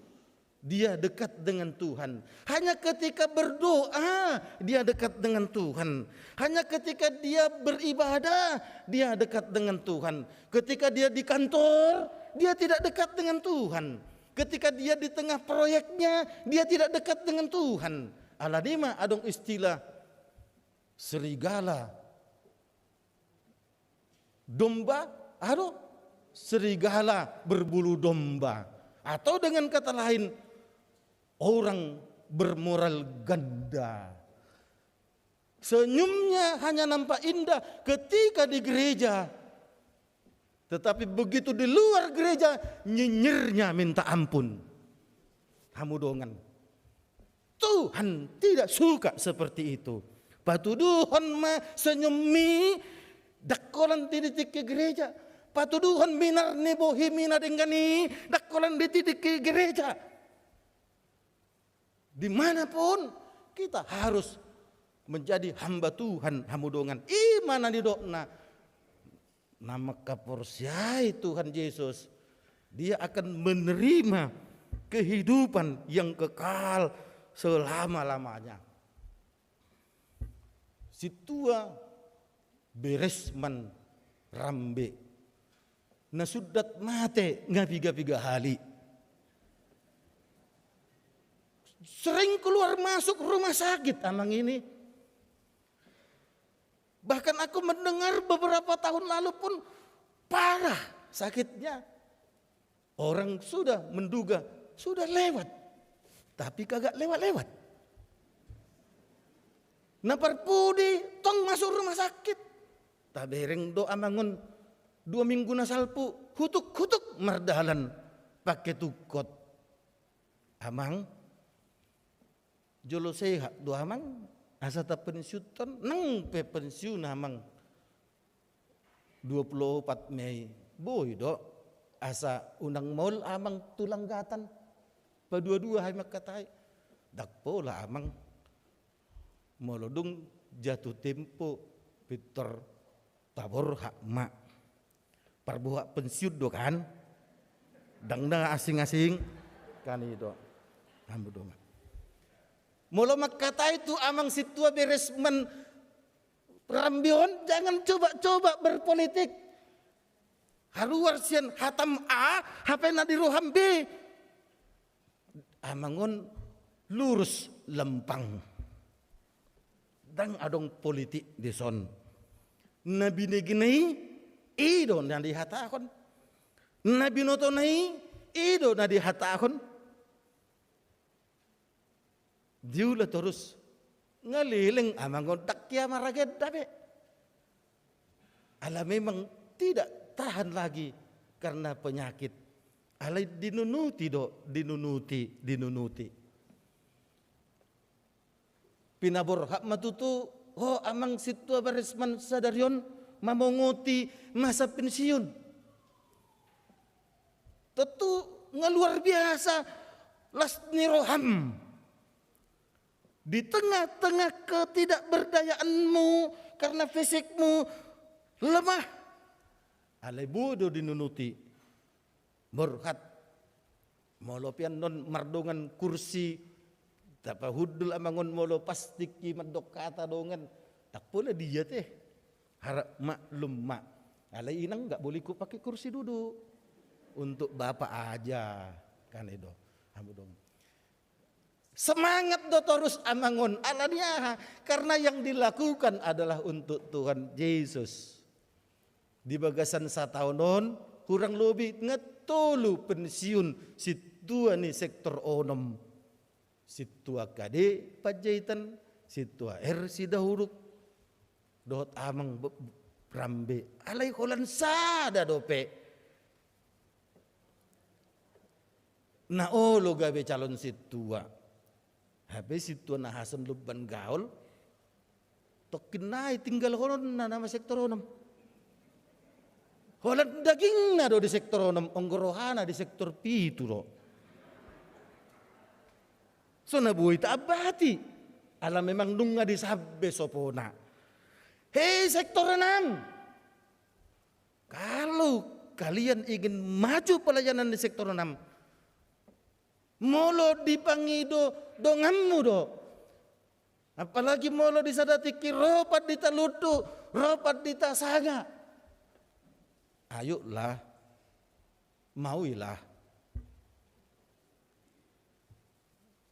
dia dekat dengan Tuhan. Hanya ketika berdoa, dia dekat dengan Tuhan. Hanya ketika dia beribadah, dia dekat dengan Tuhan. Ketika dia di kantor, dia tidak dekat dengan Tuhan. Ketika dia di tengah proyeknya, dia tidak dekat dengan Tuhan. Alani i ma adong istilah serigala domba, aduh, serigala berbulu domba. Atau dengan kata lain, orang bermoral ganda. Senyumnya hanya nampak indah ketika di gereja, tetapi begitu di luar gereja, nyinyirnya minta ampun. Hamu dongan. Tuhan tidak suka seperti itu. Patuduhon ma senyummi, ndang holan di tingki gereja. Patuduhon minar ni bohimi na denggan i, ndang holan di tingki gereja. Dimanapun kita harus menjadi hamba Tuhan, hamu dongan. I ma na nidokna, na mangkaporseai Tuhan Jesus, dia akan menerima kehidupan yang kekal selama-lamanya. Sintua Beresman Rambe, na sundat mate nga piga-piga hali. Sering keluar masuk rumah sakit amang ini. Bahkan aku mendengar beberapa tahun lalu pun parah sakitnya. Orang sudah menduga sudah lewat, tapi kagak lewat-lewat. Na parpudi tong masuk rumah sakit. Tabereng do amang on dua minggu na salpu, hutuk-hutuk mardalan pake tungkot. Amang, jolo sehat do amang, asa tapensiunhon. Nang pe pensiun amang dua pulu opat Mei, boi do, asa unang maol amang tu langgatan. Padua-dua hami mangkatai. Ndang pola amang, molo dung jatuh tempo pintor taborhat ma. Parboha pensiun do kan? Ndang na asing-asing kan i do. Hamu dongan. Molo mangkatai tu amang sintua Beresman Rambe on, jangan coba-coba berpolitik. Haruar sian hatam A, hape na di roham B. Amang on lurus lempang. Ndang adong politik dison. Na binegena i, i do na dihatahon. Na binotona i, i do na dihatahon. Diula torus, nga leleng amang on, ndang ia maragenda be. Ala memang tidak tahan lagi karena penyakit. Alai dinunuti do, dinunuti, dinunuti. Pinaborhat ma tutu ho amang sintua Beresman sadari on mamongoti masa pensiun. Tentu nga luar biasa las ni roham. Di tengah-tengah ketidakberdayaanmu karena fisikmu lemah, alai boi do dinunuti. Borhat. Molo pe annon mardongan kursi, tapahundul amang on molo pas tingki mandok hata dongan, ndang pola dia te. Harap maklum ma. Alai inang nggak boleh ikut pakai kursi duduk. Untuk bapak aja. Kan i do. Hamu dongan. Semangat do torus amang on. Alani aha? Karena yang dilakukan adalah untuk Tuhan Jesus. Di bagasan sataon on, hurang lobi nga tolu pensiun sintua ni sektor onom. Sintua K D Panjaitan, sintua R Sidahuruk, dohot amang Be-, Rambe. Alai holan sada dope na olo gabe calon sintua. Hape sintua Nahason Lumban Gaol, tongkin nai tinggalhononna nama sektor onom. Holan dagingna do di sektor onom, anggo rohana di sektor pitu do. So na boi taambati. Ala memang nunga disambe sopona. Hei sektor enam. Kalau kalian ingin maju pelayanan di sektor enam, molo dipangido donganmu do. Apalagi molo di sada tingki ro pandita Lundu, ro pandita Sanga. Ayolah, mauilah.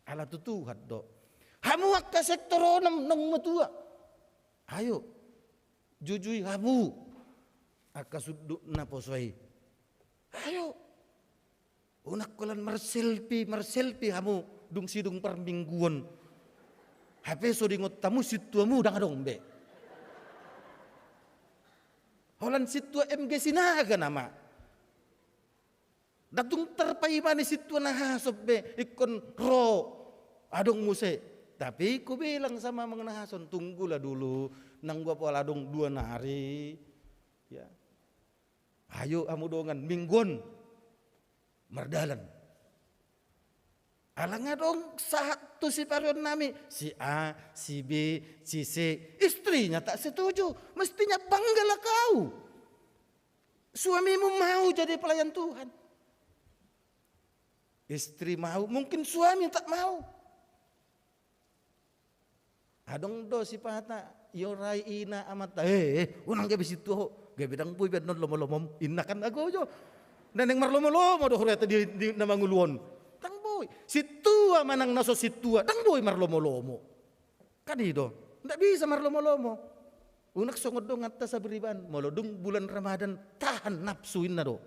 Ala tu Tuhan do. Hamu angka sektor onom naung matua. Ayo. Jujui hamu. Angka sundut naposo i. Ayo. Unang holan marselpi, marselpi hamu dung sidung parmingguon. Hape so diingot hamu sintuamu ndang adong be. Holan sintua M G Sinaga nama. Ndang tung tarpaima ni sintua Nahason be ingkon ro adong muse. Tapi hubilang sama Amang Nahason, tunggulah dulu, nang dua pola adong dua nari. Ya. Ayo hamu dongan, minggu on mardalan. Ala nga adong sahat tu sipareon nami, si A, si B, si C, istrinya tak setuju, mestinya banggalah kau. Suamimu mau jadi pelayan Tuhan. Istri mau, mungkin suami tak mau. Adong do sipata, iorai ina amanta, eh, eh, unang gabe sintua ho, gabe ndang boi be annon lomo-lomom, inna kan ago jo. Naeng marlomo-lomo do hureta di, di na mangolu on. Ndang boi. Sintua manang na so sintua, ndang boi marlomo-lomo. Kan i do, ndang bisa marlomo-lomo. Unang songon donganta Saberiban, molo dung bulan Ramadan, tahan nafsu inna do.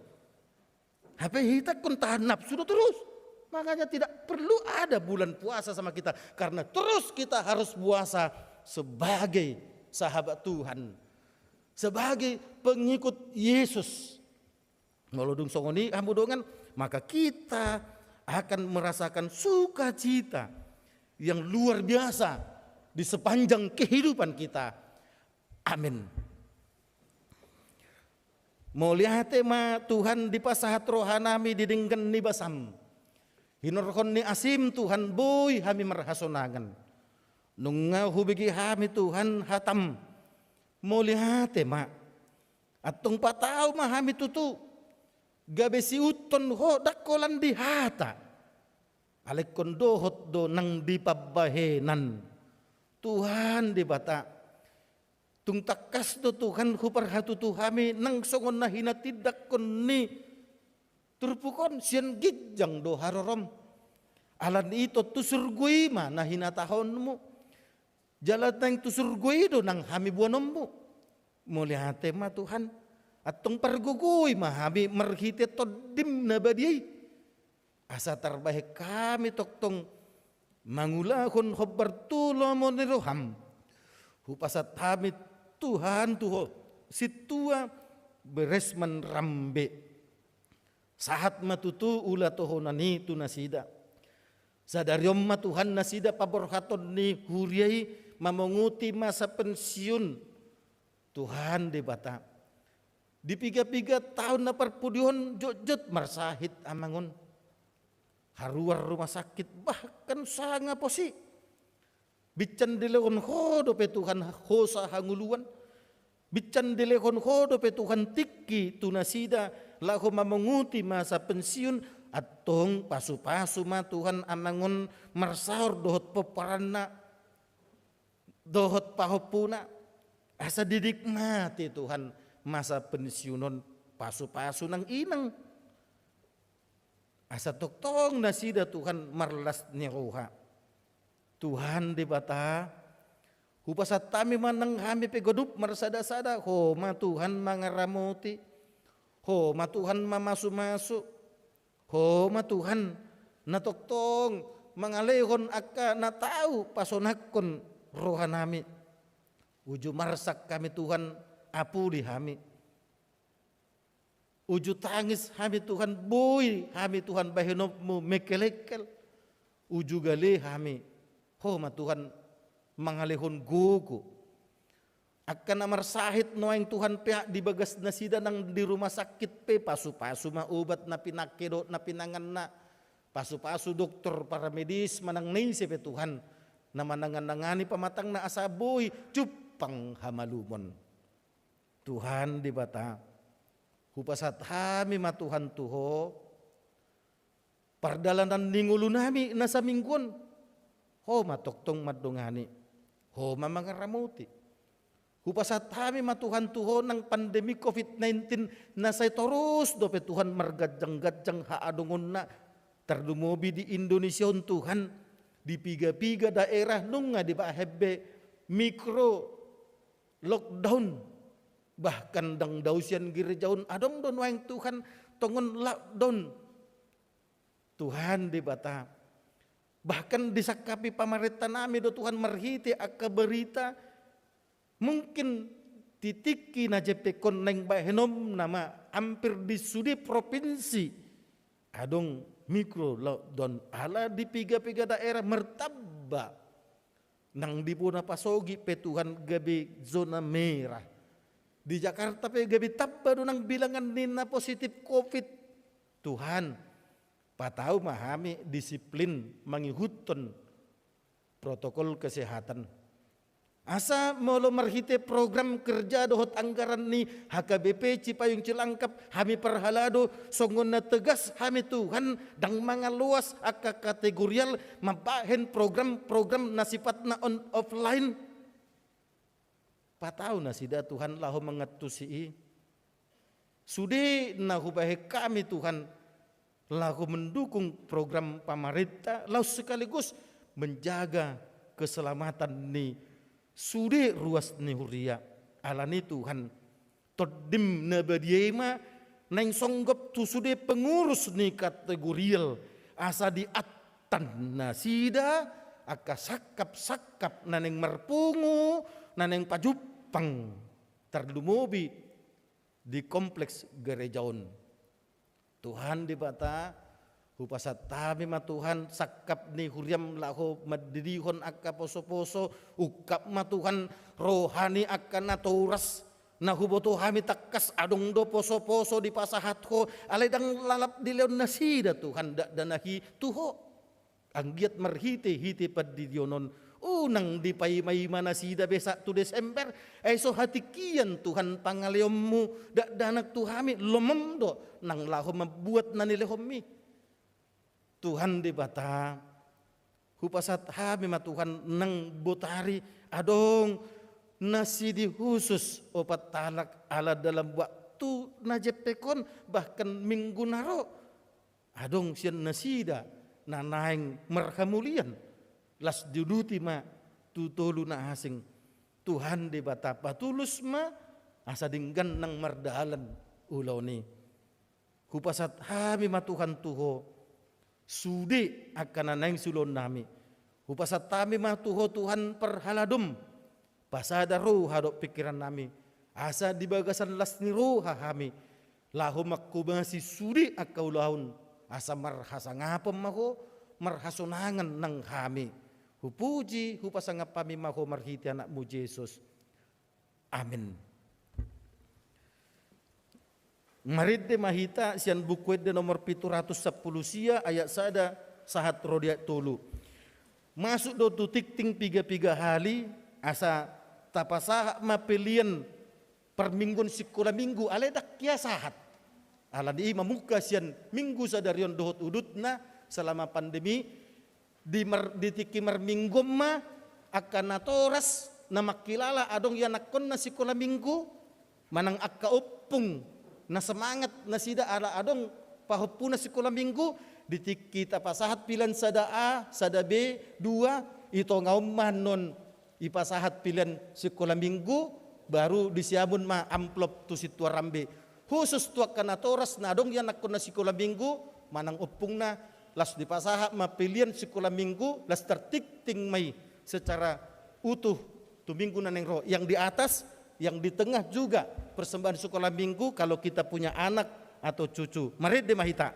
Hape hita ingkon tahan nafsu do terus. Makanya tidak perlu ada bulan puasa sama kita. Karena terus kita harus puasa sebagai sahabat Tuhan. Sebagai pengikut Yesus. Molo dung songon i hamu dongan, maka kita akan merasakan sukacita yang luar biasa di sepanjang kehidupan kita. Amin. Mauliate ma Tuhan dipasahat rohanami di denggan ni basam. Hinorhon ni asim Tuhan boi hami marhasonangan. Nunga hubege hami Tuhan hatam. Mauliate ma. Antong patau ma hami tutu. Gabe siuthon ho ndang holan di hata. Alai ingkon dohot do nang di pambahenan. Tuhan Debata. Tung tangkas do Tuhan huparhatutu hami nang songon na hinatindangkon ni turpuk on sian ginjang do harorom. Ala ni i tontu surgo i ma na hinatahonmu. Jala naeng tu surgo i do nang hami boanonmu. Mauliate ma Tuhan. Antong pargogoi ma hami marhite Tondim na badia i. Asa tarbahen hami tongtong mangulahon hombar tu lomo ni roham. Hupasahat hami Tuhan tu ho, sintua beresman rambe. Sahat ma tutu ula tohonan i tu nasida. Sadari on ma Tuhan nasida paborhaton ni huria i mamonguti masa pensiun. Tuhan Debata. Di piga-piga taon na parpudi on jotjot marsahit amang on. Haruar rumah sakit bahkan sanga pos i. Binsan dilehon ho dope Tuhan hosa hangoluan. Binsan dilehon ho dope Tuhan tingki tu nasida laho mamonguti masa pensiun, antong pasu-pasu ma Tuhan amang on marsaor dohot pomparanna. Dohot pahompuna, asa dinikmati Tuhan masa pensiun on pasu-pasu nang inang. Asa tongtong nasida Tuhan marlas ni roha. Tuhan Debata, hupasahat hami ma nang hami pe ganup marsada-sada, ho ma Tuhan mangaramoti, ho ma Tuhan mamasu-masu, Ho ma Tuhan, na tongtong mangalehon angka na tau pasonangkon rohanami. Uju marsak hami Tuhan, apuli hami. Uju tangis hami Tuhan, boi hami Tuhan bahenonmu mengkelengkel. Uju gale hami, ho ma Tuhan mangalehon gogo. Angka na marsahit nuaeng Tuhan pe di bagas nasida nang di rumah sakit pe, pasu-pasu ma obat na pinangke dohot na pinanganna, pasu-pasu dokter, paramedis manang na ise pe Tuhan, na manangan-nangani pamatangna asa boi jumpang hamalumon. Tuhan Debata, hupasahat hami ma Tuhan tu Ho, pardalanan ni ngolunami na saminggu on, Ho ma tongtong mandongani, Ho ma mangaramoti. Hupasahat hami ma Tuhan tu Ho nang pandemi covid nineteen na sai torus dope Tuhan marganjang-ganjang haadongonna, tarlumobi di Indonesia on Tuhan, di piga-piga daerah nunga dibahen be mikro lockdown, bahkan ndang dao sian gereja on adong do nuaeng Tuhan tongon lockdown. Tuhan Debata, bahkan disangkapi pamarentanami do Tuhan marhite angka berita, mungkin di tingki na jempek on naeng bahenom nama hampir di sude provinsi adong mikro lockdown ala di piga-piga daerah martamba. Nang di bona pasogit pe Tuhan gabe zona merah. Di Jakarta pe gabe tamba do nang bilangan ni na positif covid. Tuhan, patau ma hami disiplin mangihuthon protokol kesehatan. Asa molo marhite program kerja dohot anggaran ni H K B P Cipayung Cilangkap hami parhalado, songon na tegas hami Tuhan, ndang mangaloas angka kategorial mambahen program-program na sifatna on offline. Patau nasida Tuhan laho mangantusi i. Sude na hubahen hami Tuhan laho mendukung program pamarenta laos sekaligus menjaga keselamatan ni sude ruas ni huria. Alani Tuhan, Tondim na badia i ma naeng songgop tu sude pengurus ni kategorial, asa diattan nasida angka sangkap-sangkap na naeng marpungu, na naeng pajumpang, tarlumobi di kompleks gereja on. Tuhan Debata, hupasahat hami ma Tuhan sangkap ni huriam laho mandidihon angka poso-poso, ungkap ma Tuhan roha ni angka natoras, na huboto hami tangkas adong do poso-poso dipasahat Ho, alai ndang lalap dilehon nasida Tuhan dakdanak i tu Ho. Anggiat marhite-hite pandidihon on, unang dipaima-ima nasida be sahat tu Desember, ai so hatingkian Tuhan pangalehonmu dakdanak tu hami, lomom do nang laho mambuat na nilehonmi. Tuhan Debata, hupasahat hami ma Tuhan nang botari adong na sidi husus opat halak ala dalam waktu na jempek on bahkan minggu na ro. Adong sian nasida na naeng marhamulian, las diuduti ma tu tolu na asing. Tuhan Debata patulus ma asa denggan nang mardalan ulaon i. Hupasahat hami ma Tuhan tu Ho sude angka na naeng siulaonnami. Hupasahat hami ma tu Ho Tuhan parhaladom. Pasada roha dohot pingkirannami, asa di bagasan las ni roha hami laho manghobasi sude angka ulaon, asa marhasangapon ma Ho, marhasonangan nang hami. Hupuji, hupasangap hami ma Ho marhite AnakMu Jesus. Amin. Marende ma hita sian Buku Ende nomor pitu ratus sampulu sia, ayat sada sahat ro di ayat tolu. Masuk do tu tingting piga-piga hali, asa tapasahat ma pelean parmingguon sikola minggu, alai ndang hea sahat. Alani i mamungka sian minggu sadari on dohot udutna selama pandemi, di mar-, di tingki marminggu on ma angka natoras na mangkilala adong ianakhonna sikola minggu, manang angka ompung na semangat nasida ala adong pahompuna sikola minggu, di tingki tapasahat pelean sada A, sada B, dua, i tonga on ma annon ipasahat pelean sikola minggu, baru disiamun ma amplop tu sintua rambe. Khusus tu angka natoras na adong ianakhonna sikola minggu, manang ompungna, laos dipasahat ma pelean sikola minggu, laos tartingting ma i secara utuh tu minggu na naeng ro. Yang di atas, yang di tengah juga persembahan sekolah minggu kalau kita punya anak atau cucu. Marende ma hita.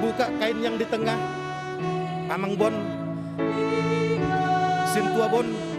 Buka kain yang di tengah, Amang Bon, Sintua Bon.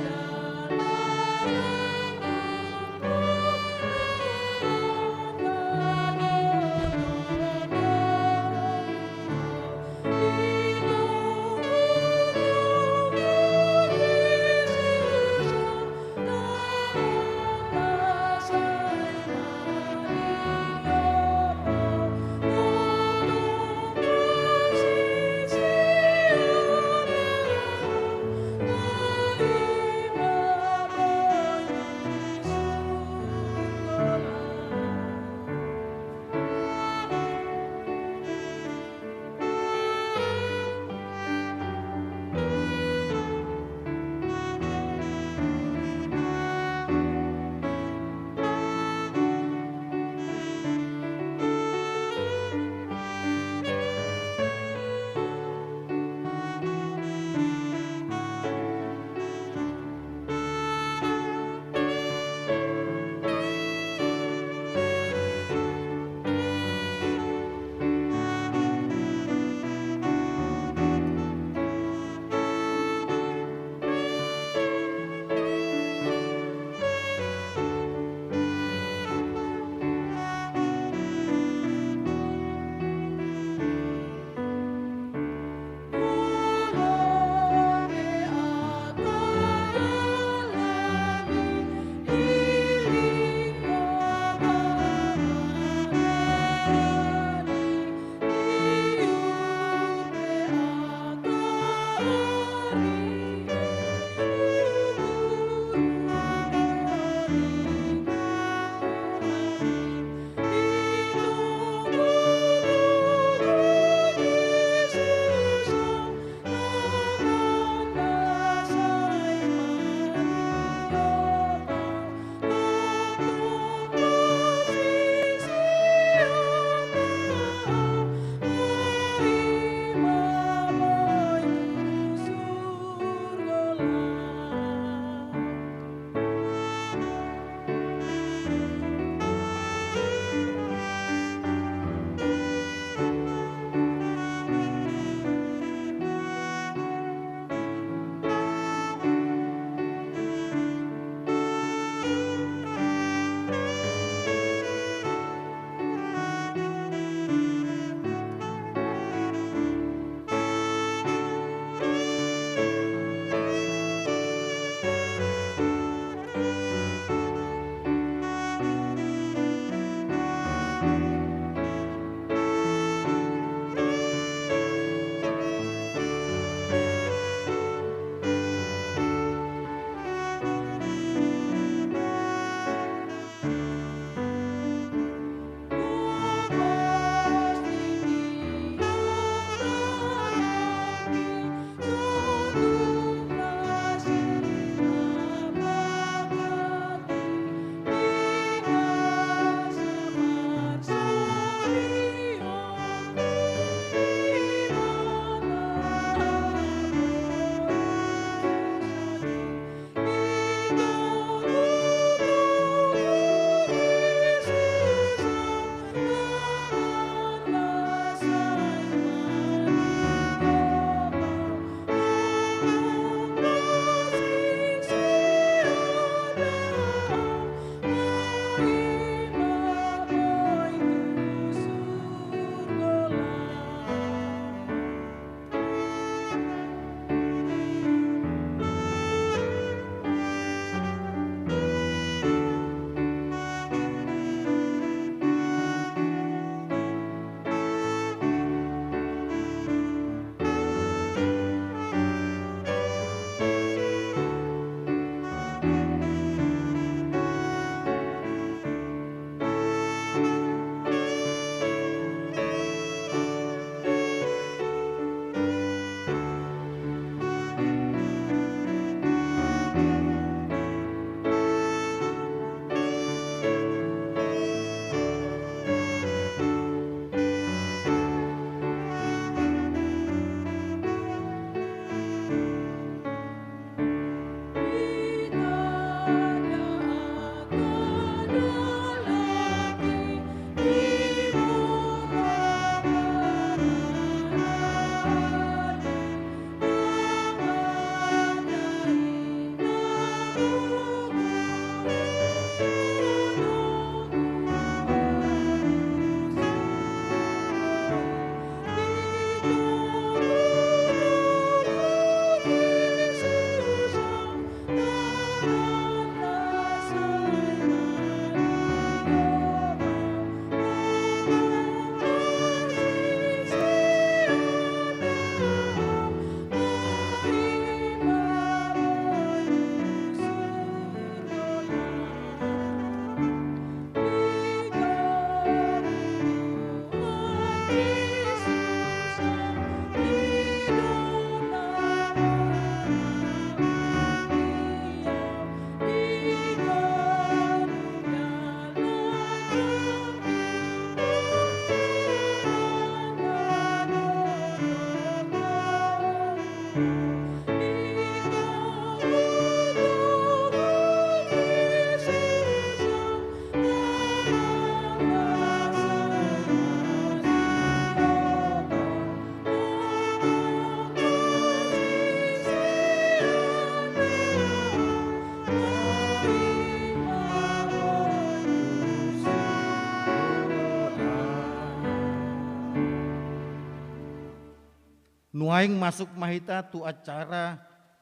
Naeng masuk ma hita tu acara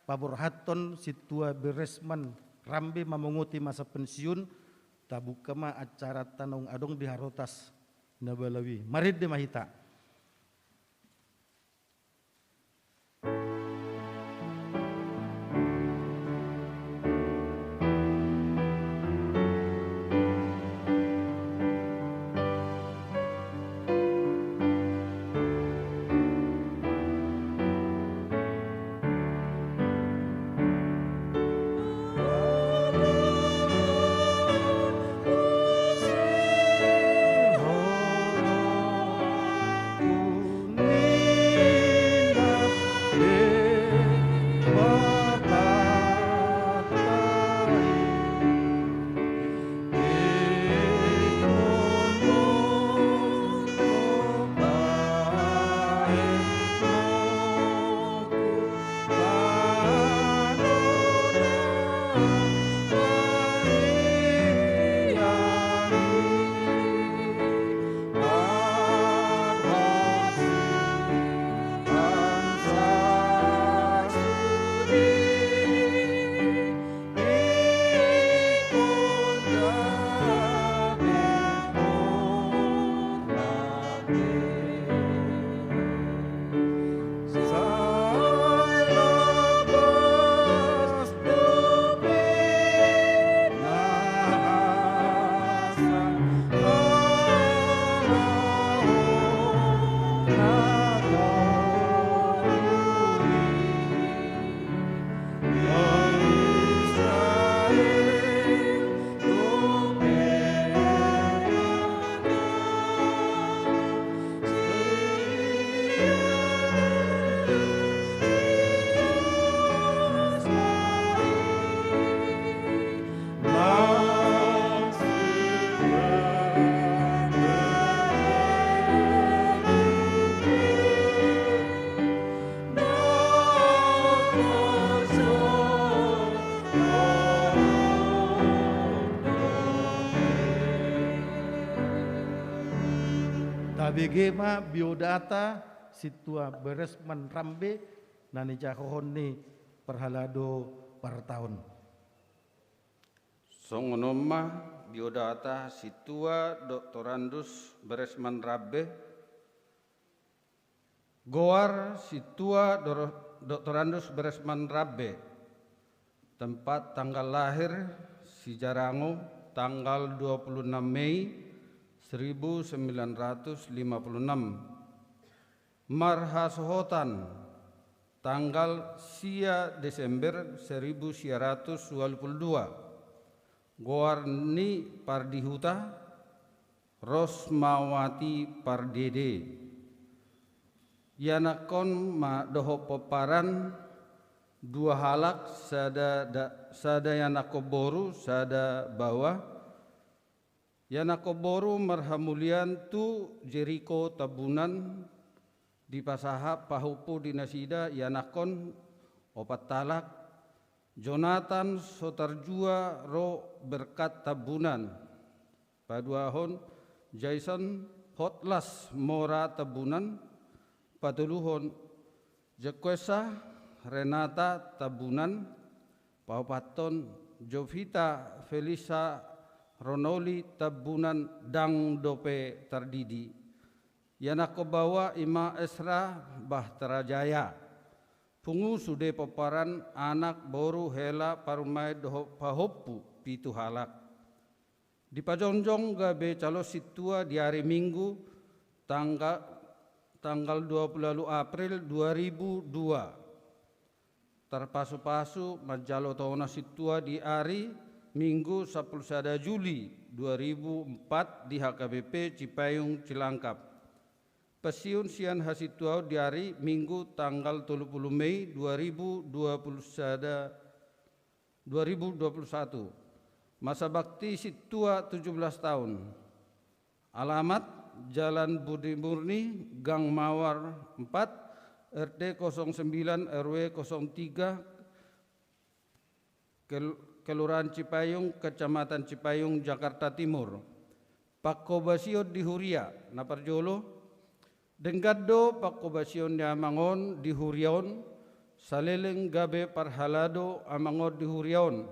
paborhathon Sintua Beresman Rambe mamonguti masa pensiun. Tabuka ma acaranta naung adong di harotas na balau i. Marende ma hita. Tabege ma biodata Sintua Beresman Rambe na nijahohon ni parhalado partaon. Songon on ma biodata Sintua Doktorandus Beresman Rambe. Goar Sintua Dor-, Doktorandus Beresman Rambe. Tempat tanggal lahir Sijarango, tanggal dua puluh enam Mei seribu sembilan ratus lima puluh enam. Marhasohotan tanggal sia Desember seribu sia ratus ualu puluh dua. Goar ni pardihuta Rosmawati Pardede. Ianakhon ma dohot pomparan dua halak, sada da-, sada ianakhon boru, sada baoa. Ianakhon boru marhamulian tu Jeriko Tambunan, dipasahat pahompu di nasida ianakhon opat halak, Jonathan Sotarjua ro Berkat Tambunan, paduahon Jason Hotlas Mora Tambunan, patoluhon Jekuesa Renata Tambunan, paopathon Jovita Felisa Ronoli Tambunan, ndang dope tardidi. Ianakhon baoa i ma Esra Bahtera Jaya. Pungu sude pomparan anak, boru, hela, parumaen dohot pahompu pitu halak. Dipajongjong gabe calon sintua di ari Minggu tangga-, tanggal dua puluh ualu April dua ribu dua. Tarpasupasu manjalo tona sintua di ari Minggu sampulu sada Juli dua ribu empat di H K B P Cipayung Cilangkap. Pensiun sian hasintuaon di ari Minggu tanggal tolu puluh Mei dua ribu dua puluh sada, dua ribu dua puluh satu. Masa bakti sintua tujuh belas tahun. Alamat: Jalan Budi Murni, Gang Mawar empat, R T kosong sembilan, R W kosong tiga, Kel-, Kelurahan Cipayung, Kecamatan Cipayung, Jakarta Timur. Pangkobasion di huria, na parjolo, Denggan do pangkobasion ni amang on di huria on, saleleng gabe parhalado amang on di huria on.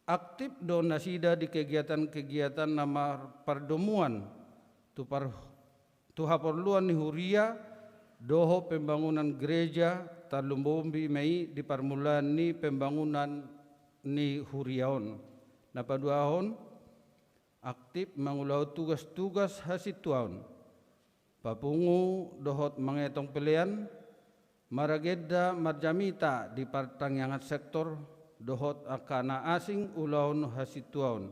Aktip do nasida di kegiatan-kegiatan na marpardomuan tu par-, tu haporluan ni huria dohot pembangunan gereja, tarlumobi ma i di parmulaan ni pembangunan ni huria on. Na paduahon, aktip mangulahon tugas-tugas hasintuaon, papungu dohot mangetong pelean, maragenda marjamita di partangiangan sektor, dohot angka na asing ulaon hasintuaon.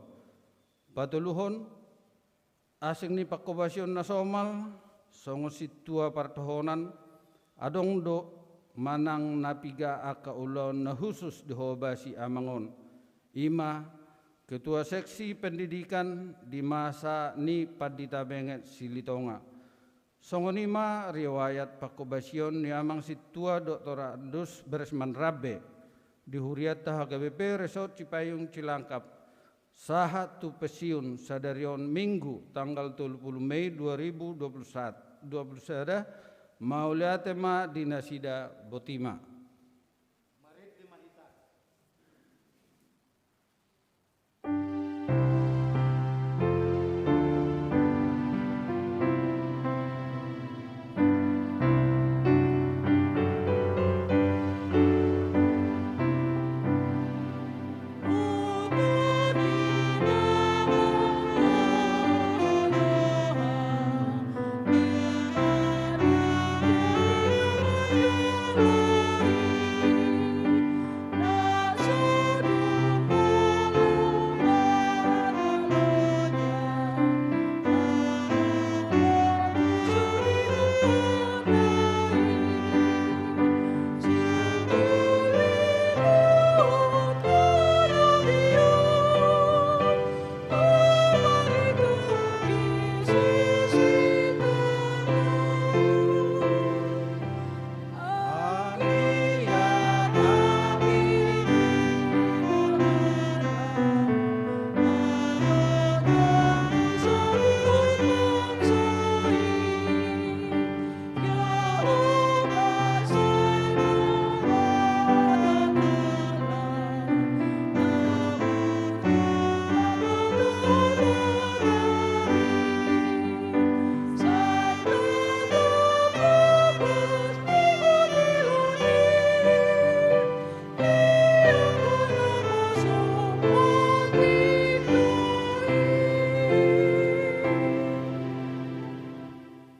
Patoluhon, asing ni pangkobasion na somal, songon sintua partohonan, adong do manang na piga angka ulaon na husus dihobasi amang on. I ma Ketua Seksi Pendidikan di masa ni Pandita Benget Silitonga. Songon i ma riwayat pangkobasion ni amang sintua Doktor Andus Beresman Rambe di hurianta H K B P Resort Cipayung Cilangkap, sahat tu pensiun sadari on Minggu tanggal tolu pulu Mei dua ribu dua pulu sada. Mauliate ma di nasida, boti ma.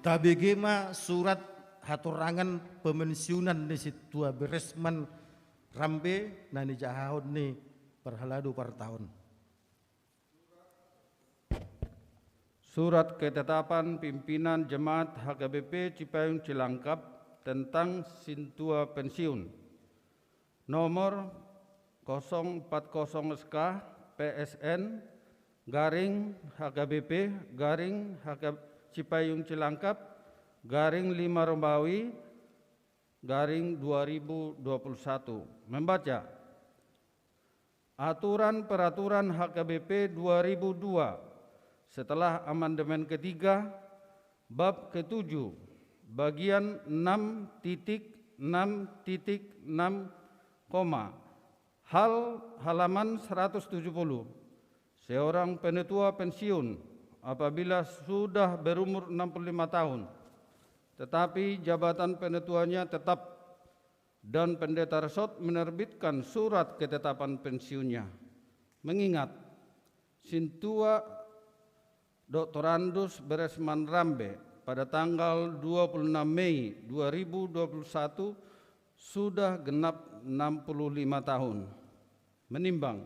Tabege ma surat hatorangan pemensiunan ni sintua Beresman Rambe na nijahahon ni parhalado partaon. Surat ketetapan pimpinan jemaat H K B P Cipayung Cilangkap tentang sintua pensiun. Nomor kosong empat kosong S K P S N garing H K B P garing H K Cipayung Cilangkap garing lima Romawi garing dua ribu dua puluh satu. Membaca. Aturan Peraturan H K B P dua ribu dua, setelah amandemen ketiga, bab ketujuh, bagian enam titik enam titik enam, koma, hal halaman seratus tujuh puluh. Seorang penatua pensiun apabila sudah berumur enam puluh lima tahun, tetapi jabatan penatuanya tetap dan pendeta resort menerbitkan surat ketetapan pensiunnya. Mengingat sintua Doktorandus Beresman Rambe pada tanggal dua puluh enam Mei dua ribu dua puluh satu sudah genap enam puluh lima tahun. Menimbang,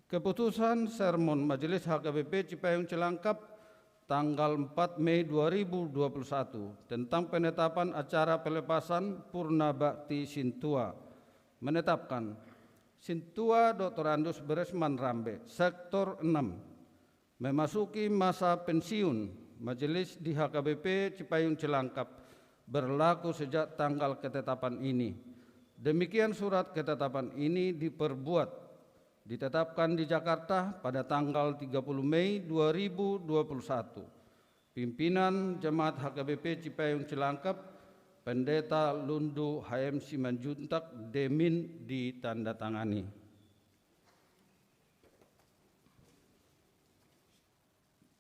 keputusan sermon Majelis H K B P Cipayung Cilangkap tanggal empat Mei dua ribu dua puluh satu tentang penetapan acara pelepasan purna bakti sintua menetapkan Sintua Doktorandus Beresman Rambe, Sektor enam, memasuki masa pensiun majelis di H K B P Cipayung Cilangkap, berlaku sejak tanggal ketetapan ini. Demikian surat ketetapan ini diperbuat, ditetapkan di Jakarta pada tanggal tiga puluh Mei dua ribu dua puluh satu. Pimpinan Jemaat H K B P Cipayung Cilangkap, Pendeta Lundu H M Simanjuntak, demin ditandatangani.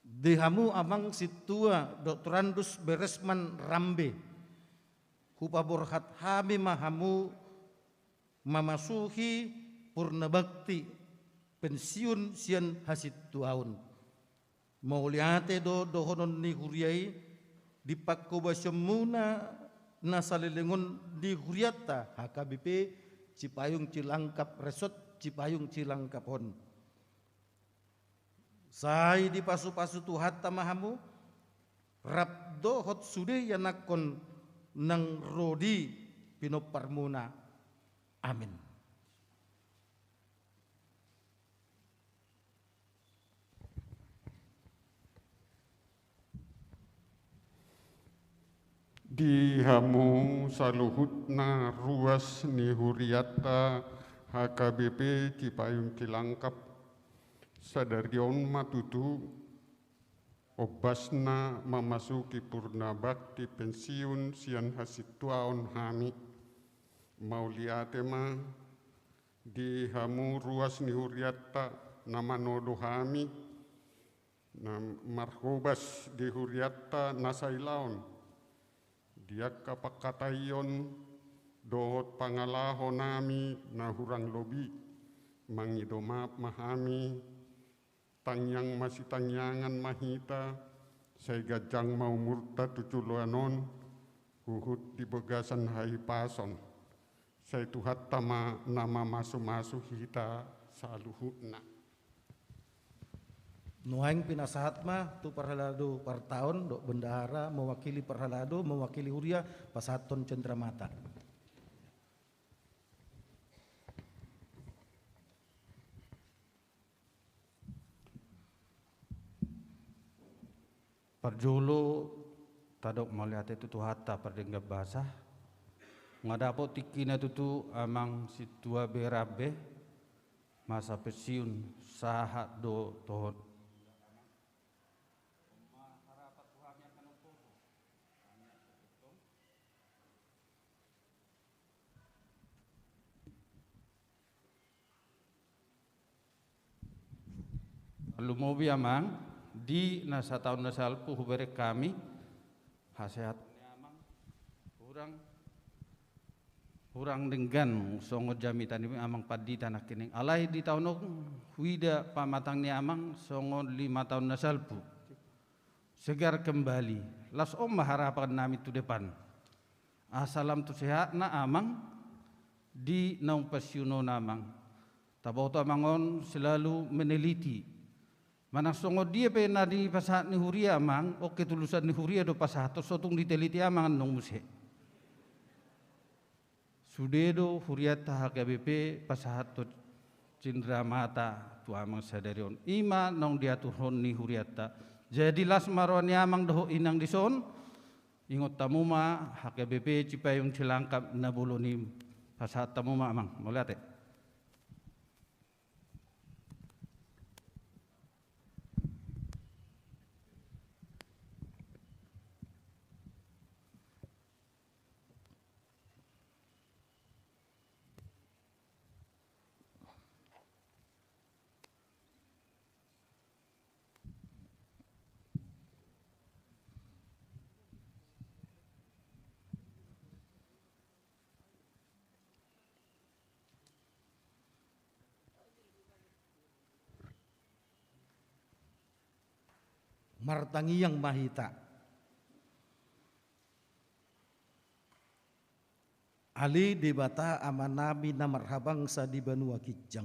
Di hamu amang sintua Doktorandus Beresman Rambe, hupaborhat hami ma hamu mamasuhi purna bakti pensiun sian hasintuaon. Mauliate do dohonon ni huria i di panghobasionmuna na saleleng on di hurianta H K B P Cipayung Cilangkap, Resort Cipayung Cilangkap on. Sai dipasupasu Tuhanta ma hamu, rap dohot sude ianakhon nang ro di pinomparmuna. Amin. Di hamu saluhutna ruas ni hurianta H K B P Cipayung Cilangkap, sadari on ma tutu ombasna mamasuki purna bakti pensiun sian hasintuaon hami. Mauliate ma di hamu ruas ni hurianta na manodo hami, na marhobas di hurianta na sailaon, di angka pangkataion dohot pangalaho nami na hurang lobi, mangido maaf ma hami. Tangiang masitangiangan ma hita, sai ganjang ma umurta tu joloan on, huhut di bagasan hahipason. Sai Tuhanta ma na mamasumasu hita saluhutna. Nuaeng pinasahat ma tu parhalado partaon dohot bendahara mewakili parhalado, mewakili huria, pasahathon cendramata. Parjolo tadok mauliate tu Tuhanta pardenggan basa. Nga dapot tingkina tutu amang sintua Berambe, masa pensiun sahat do tohon. Lumobi amang, di na sataon na salpu hubereng hami hasehaton ni amang, hurang, hurang denggan songon jamita ni amang pandita nangkining. Alai di taon on huida pamatang ni amang songon lima taon na salpu. Segar kembali. Las on ma harapan nami tu depan. Asa lam tu sehatna amang di naung pensiun on amang. Taboto amang on selalu meneliti. Manang songon dia pe na dipasahat ni huria amang, on ketulusan ni huria do pasahathon, so tung diteliti amang annon muse. Sude do hurianta H K B P pasahathon cindramata tu amang sadari on. I ma naung diaturhon ni hurianta. Jadi las ma roha ni amang dohot inang dison. Ingot hamu ma H K B P Cipayung Cilangkap na bolon i, pasahat hamu ma amang. Mauliate. Martangiang ma hita. Ale Debata Amanami na marhabangsa di banua ginjang,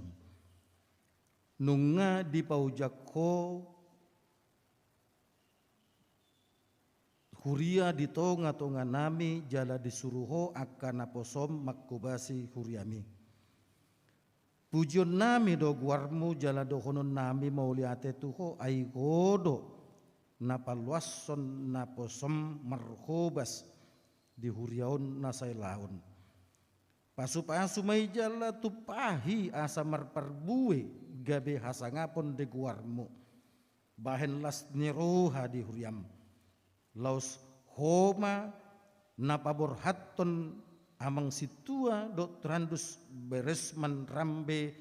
nunga dipaojak Ho huria di tongatonganami jala disuru Ho angka naposoM manghobasi huriaMi. Pujionnami do goarMu jala dohononnami mauliate tu Ho, ai Ho do na paluashon naposoM marhobas di huria on na sailaon. Pasupasu ma i jala tumpahi asa marparbue gabe hasangapon di goarMu, bahen las ni roha di huriaM. Laos Ho ma na paborhathon Amang Sintua dohot Trandus Beresman Rambe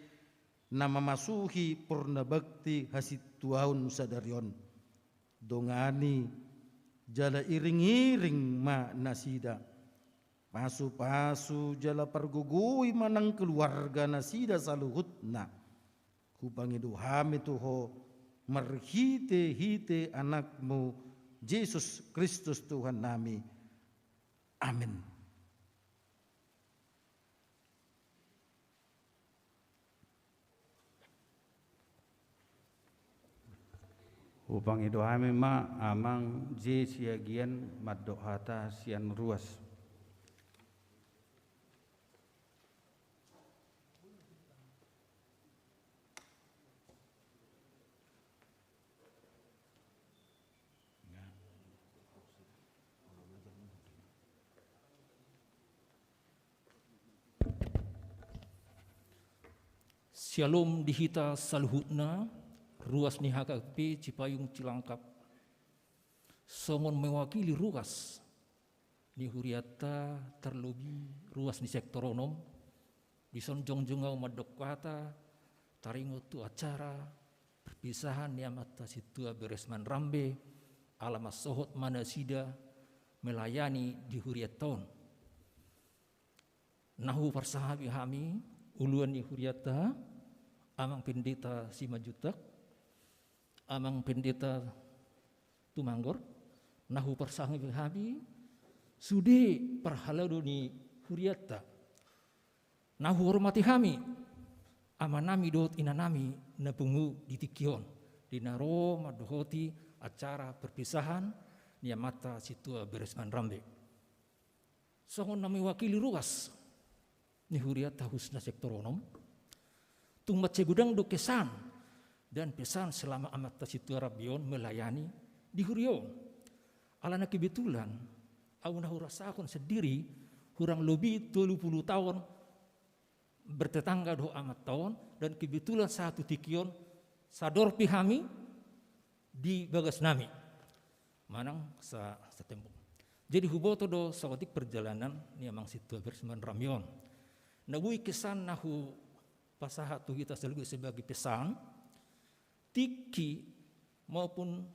na mamasuhi purnabakti hasintuaon sadari on. Dongani jala iring-iring ma nasida. Pasu-pasu jala pargogoi ma nang keluarga nasida saluhutna. Hupangido hami tu Ho marhite-hite Anakmu Jesus Kristus Tuhannami. Amin. Hupangido hami ma Amang J. Siagian mandok hata sian ruas. Syalom di hita saluhutna, ruas ni H K P Cipayung Cilangkap. Songon mewakili ruas ni hurianta, tarlobi ruas ni sektor onom, dison jongjong ahu mandok hata taringot tu acara perpisahan ni Amanta Sintua Beresman Rambe, ala mansohot ma nasida melayani di hurianta on. Na huparsangapi hami uluan ni hurianta, Amang Pendeta Simanjuntak, Amang Pendeta Tumanggor, na huparsangapi hami sude parhalado ni hurianta. Na huhormati hami amanami dohot inanami na pungu di tingki on, di na ro mandohoti acara perpisahan ni Amanta Sintua Beresman Rambe. Songon na mewakili ruas ni hurianta, khususna sektor onom, tung mansai godang do kesan dan pesan selama Amanta Sintua Rambe on melayani di huria on. Alana kebetulan ahu na hurasahon sendiri hurang lobi tolu pulu taon bertetangga dohot amanta on, dan kebetulan sahat tu tingki on sadorpi hami di bagasnami manang sa-, satembok. Jadi huboto do saotik perjalanan ni Amang Sintua Beresman Rambe on. Na boi kesan na hupasahat tu hita saluhut sebagai pesan, tingki maupun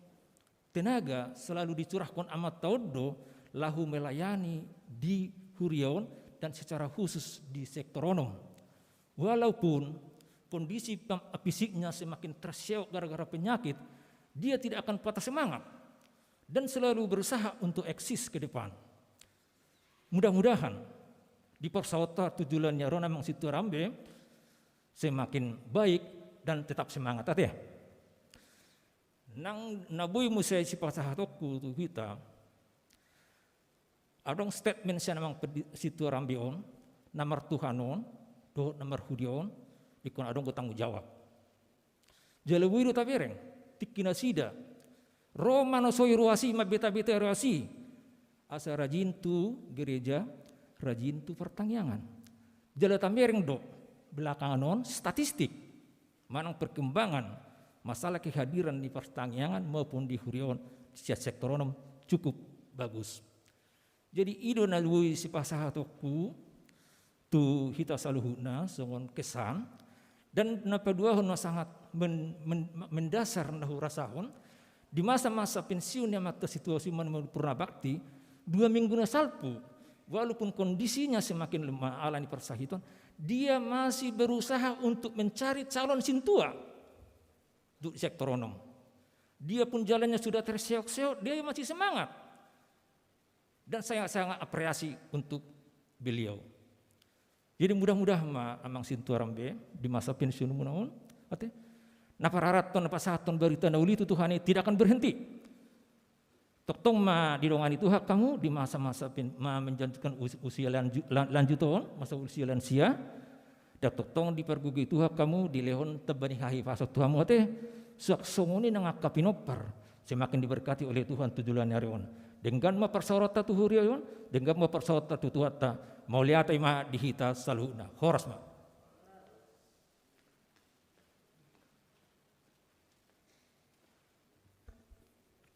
tenaga selalu dicurahkon amanta on do laho melayani di huria on dan secara khusus di sektor onom. Walaupun kondisi pam-, fisiknya semakin terseok gara-gara penyakit, dia tidak akan patah semangat dan selalu berusaha untuk eksis ke depan. Mudah-mudahan di parsaoran tu joloan ni ari on Amang Sintua Rambe semakin baik dan tetap semangat, ate. Nang na boi muse sipasahatonku tu hita, adong statement sian Amang Pedi-, Sintua Rambe on, na martuhan on dohot na marhuria on, ingkon adong do tanggung jawab. Jala boi do tabereng tingki nasida ro manosoi ruas i, mambeta-beta ruas i, asa rajin tu gereja, rajin tu partangiangan. Jala tabereng do belakangan on statistik manang perkembangan masalah kehadiran di partangiangan maupun di huria on sian sektor onom cukup bagus. Jadi i do na boi sipasahatonku tu hita saluhutna songon kesan. Dan na paduahon na sangat men-, men-, mendasar na hurasahon, di masa-masa pensiun ni Amanta Sintua Simanjuntak Purnabakti, dua minggu na salpu, walaupun kondisinya semakin lemah ala ni parsahiton, dia masih berusaha untuk mencari calon sintua untuk sektor onom. Dia pun jalannya sudah terseok-seok, dia masih semangat. Dan saya sangat apresiasi untuk beliau. Jadi mudah-mudahan ma Amang Sintua Rambe di masa pensiunmuna on, ate, na pararathon, na pasahathon barita na uli tu Tuhan i tidak akan berhenti. Tongtong ma didongani Tuhan hamu di masa-masa pen-, ma-, menjanjikan us-, usia lanju-, lan-, lanjut on, masa usia lansia. Dan tongtong dipargogoi Tuhan hamu dilehon tamba ni hahipason tu hamu, ate. Suang songon i nang angka pinompar semakin diberkati oleh Tuhan tu joloan ni ari on. Denggan ma parsaoranta tu huria on, denggan ma parsaoranta tu Tuhanta. Mauliate ma di hita saluhutna. Horas ma.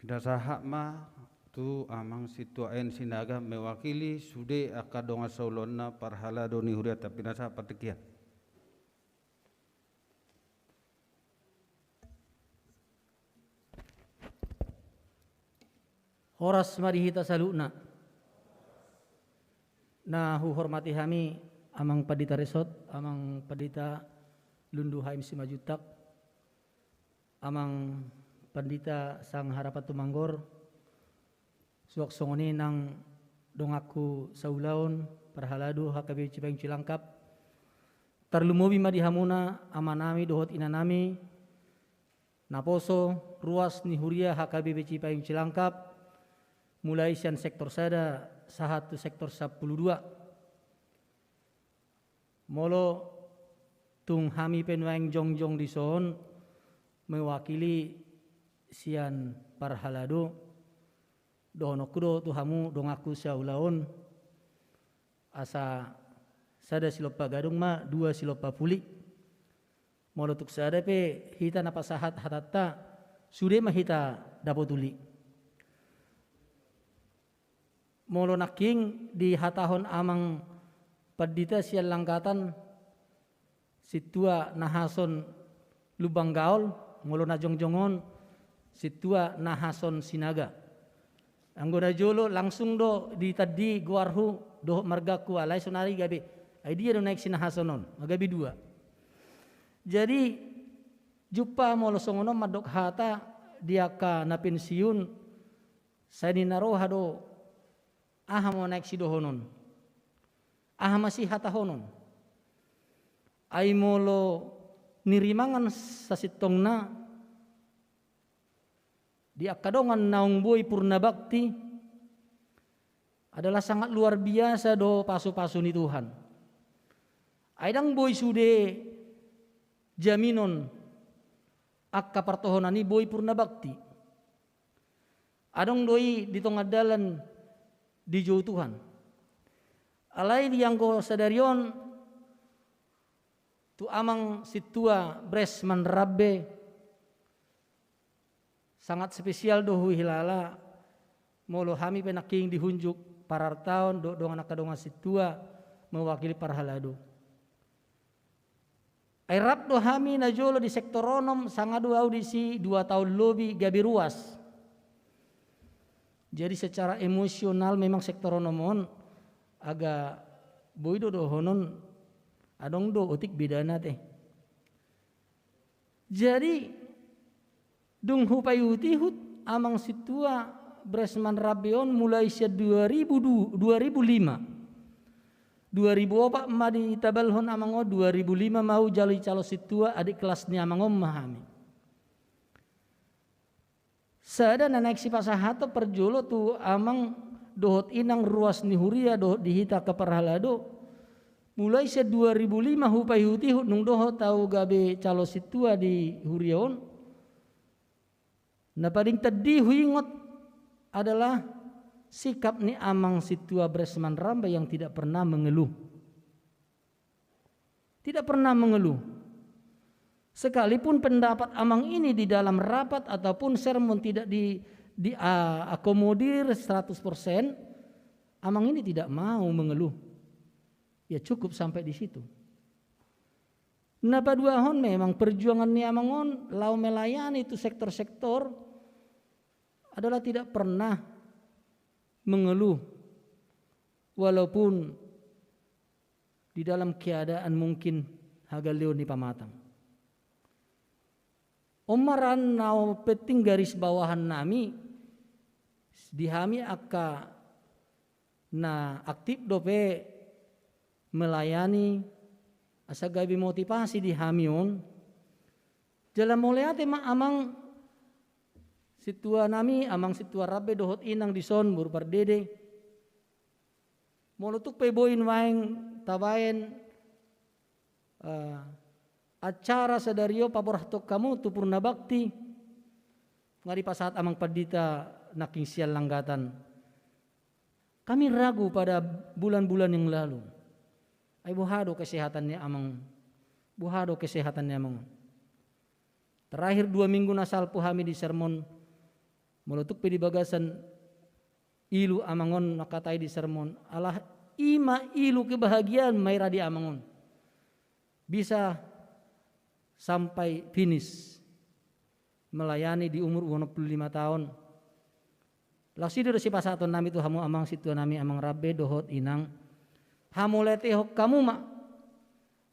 Pinasahat ma Tu amang sintua N Sinaga mewakili sude angka dongan saulaonna parhalado ni hurianta, pinasahat partingkian. Horas ma di hita saluhutna. Na huhormati hami amang pandita Resot, amang pandita Lundu Haim Simanjuntak, amang pandita Sang Harapan Tumanggur, suang songon i nang donganku saulaon parhalado H K B P Cipayung Cilangkap. Tarlumobi ma di hamuna amanami dohot inanami naposo ruas ni huria H K B P Cipayung Cilangkap, mulai sian sektor sada sahat tu sektor sampulu dua. Molo tung hami pe nuaeng jongjong dison mewakili sian parhalado, dohononku do tu hamu donganku saulaon, asa sada silompa gadung ma dua silompa puli. Molo tung sada pe hita na pasahat hatanta, sude ma hita dapot uli. Molo nangkin dihatahon amang pandita sian Langgatan, sintua Nahason Lumban Gaol, molo na jongjong on sintua Nahason Sinaga. Anggo na jolo langsung do ditandi goarhu dohot margaku, alai sonari gabe, ai dia do naeng si Nahason on, gabe dua. Jadi jumpa molo songon on mandok hata di angka na pensiun, sai ninna roha do, aha ma naeng sidohonon, aha ma sihatahonon. Ai molo nirimangan sasintongna di angka dongan naung boi purna bakti, adalah sangat luar biasa do pasupasu ni Tuhan. Ai ndang boi sude jaminon angka partohonan i boi purna bakti. Adong do i di tonga dalan dijou Tuhan. Alai di anggo sadari on tu amang sintua Bresman Rambe, sangat spesial do huhilala. Molo hami pe nangkin dihunjuk parartaon dohot dongan angka dongan sintua mewakili parhalado. Ai rap do hami na jolo di sektor onom, sanga do au disi dua taon lobi gabe ruas. Jadi secara emosional memang sektor onom on agak boi do dohonon, adong do otik bedana te. Jadi dung hupaihutihut amang sintua Bresman Rambe on mulai sian dua ribu dua, dua ribu lima. Dua ribu opat ma ditabalhon amang on, dua ribu lima ma au jalo i calon sintua, adik kelas ni amang on ma hami. Sada na naeng sipasahaton parjolo tu amang dohot inang ruas ni huria dohot di hita angka parhalado, mulai sian dua ribu lima hupaihutihut nung dohot au gabe calon sintua di huria on. Na paling tandi huingot adalah sikap ni amang sintua Bresman Rambe yang tidak pernah mengeluh. Tidak pernah mengeluh. Sekalipun pendapat amang ini di dalam rapat ataupun sermon tidak di, di, a-, akomodir seratus persen, amang ini tidak mau mengeluh. Ya, cukup sampai di situ. Na paduahon, memang perjuangan ni amang on laho melayani tu sektor-sektor adalah tidak pernah mengeluh, walaupun di dalam keadaan mungkin hagaleon ni pamatang. On ma ra na penting garis bawahan nami, di hami angka na aktif dope melayani, asa gabe motivasi di hami on. Jala mauliate ma amang sintua nami, amang sintua Rambe dohot inang dison, boru Pardede. Molo tung pe boi nuaeng tabaen, eh, acara sadari on paborhathon hamu tu purna bakti, nga dipasahat amang pandita nangkin sian Langgatan. Kami ragu pada bulan-bulan yang lalu. Ai boha do kesehatan ni amang, boha do kesehatan ni amang. Terakhir dua minggu na salpu hami di sermon, molo tung pe di bagasan ilu amang on mangkatai di sermon, ala i ma ilu kebahagiaan ma i ra di amang on. Bisa sampai finish melayani di umur onom pulu lima taon. Laos i do sipasahaton nami tu hamu amang sintua nami, amang rambe dohot inang. Hamauliatehon hamu ma,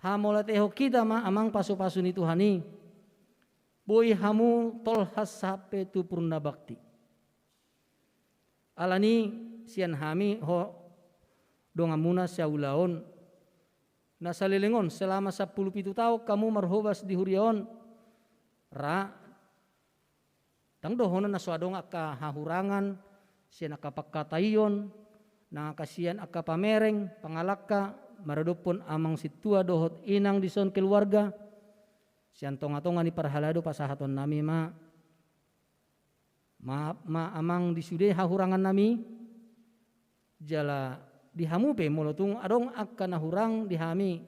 hamauliatehon hita ma amang pasupasu ni Tuhan i. Boi hamu tolhas sampe tu purna bakti. Alani sian hami ho donganmuna saulaon na saleleng on selama sampulu pitu taon hamu marhobas di huria on, ra ndang dohonon na so adong angka hahurangan sian angka pangkataion, nang angka sian angka pamereng pangalangka maradophon amang sintua dohot inang dison keluarga. Sian tongatonga ni parhalado pasahaton nami ma, maaf ma amang di sude hahurangan nami. Jala di hamu pe molo tung adong angka na hurang di hami,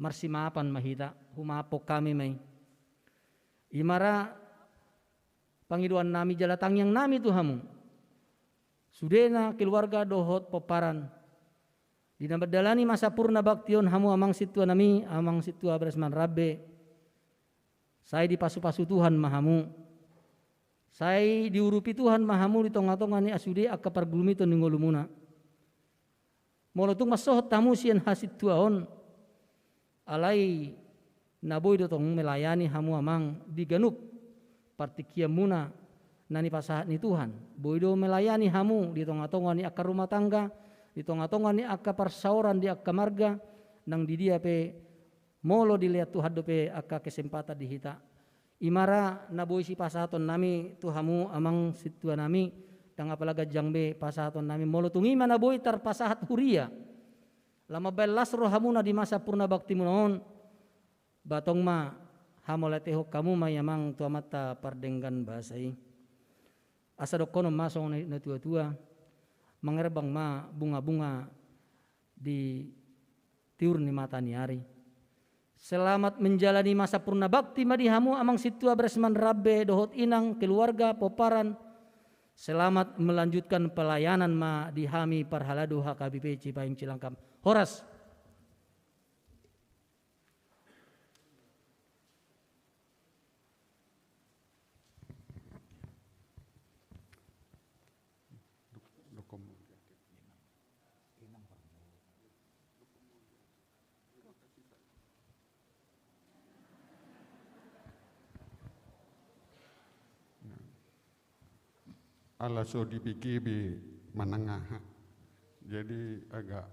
marsimaafan ma hita, humaaphon hami ma i. I ma ra pangidoan nami jala tangiang nami tu hamu sudena keluarga dohot pomparan. Di na mandalani masa purna bakti on hamu amang sintua nami, amang sintua Beresman Rambe, sai dipasupasu Tuhan ma hamu. Sai diurupi Tuhan ma hamu di tongatonga ni sude angka pargulumiton ni ngolumuna. Molo tung mansohot hamu sian hasintuaon, alai na boi do tong melayani hamu amang di ganup partingkianmuna na nipasahat ni Tuhan. Boi do melayani hamu di tongatonga ni angka rumah tangga, di tongatonga ni angka parsaoran, di angka marga, nang di dia pe molo dilean Tuhan dope angka kesempatan di hita. I ma ra na boi sipasahaton nami tu hamu amang sintua nami, ndang apala ganjang be pasahaton nami molo tung i ma na boi tarpasahat huria. Lam mambaen las rohamuna di masa purna baktimuna on. Ba tong ma hamauliatehon hamu ma i amang tu Amanta pardenggan basa i. Asa dohonon ma songon natuatua, mangerbang ma bungabunga di tiur ni mataniari. Selamat menjalani masa purna bakti ma di hamu amang sintua Beresman Rambe dohot inang, keluarga, pomparan. Selamat melanjutkan pelayanan ma di hami parhalado H K B P Cipayung Cilangkap. Horas. Ala so dibege be manang aha. Jadi agak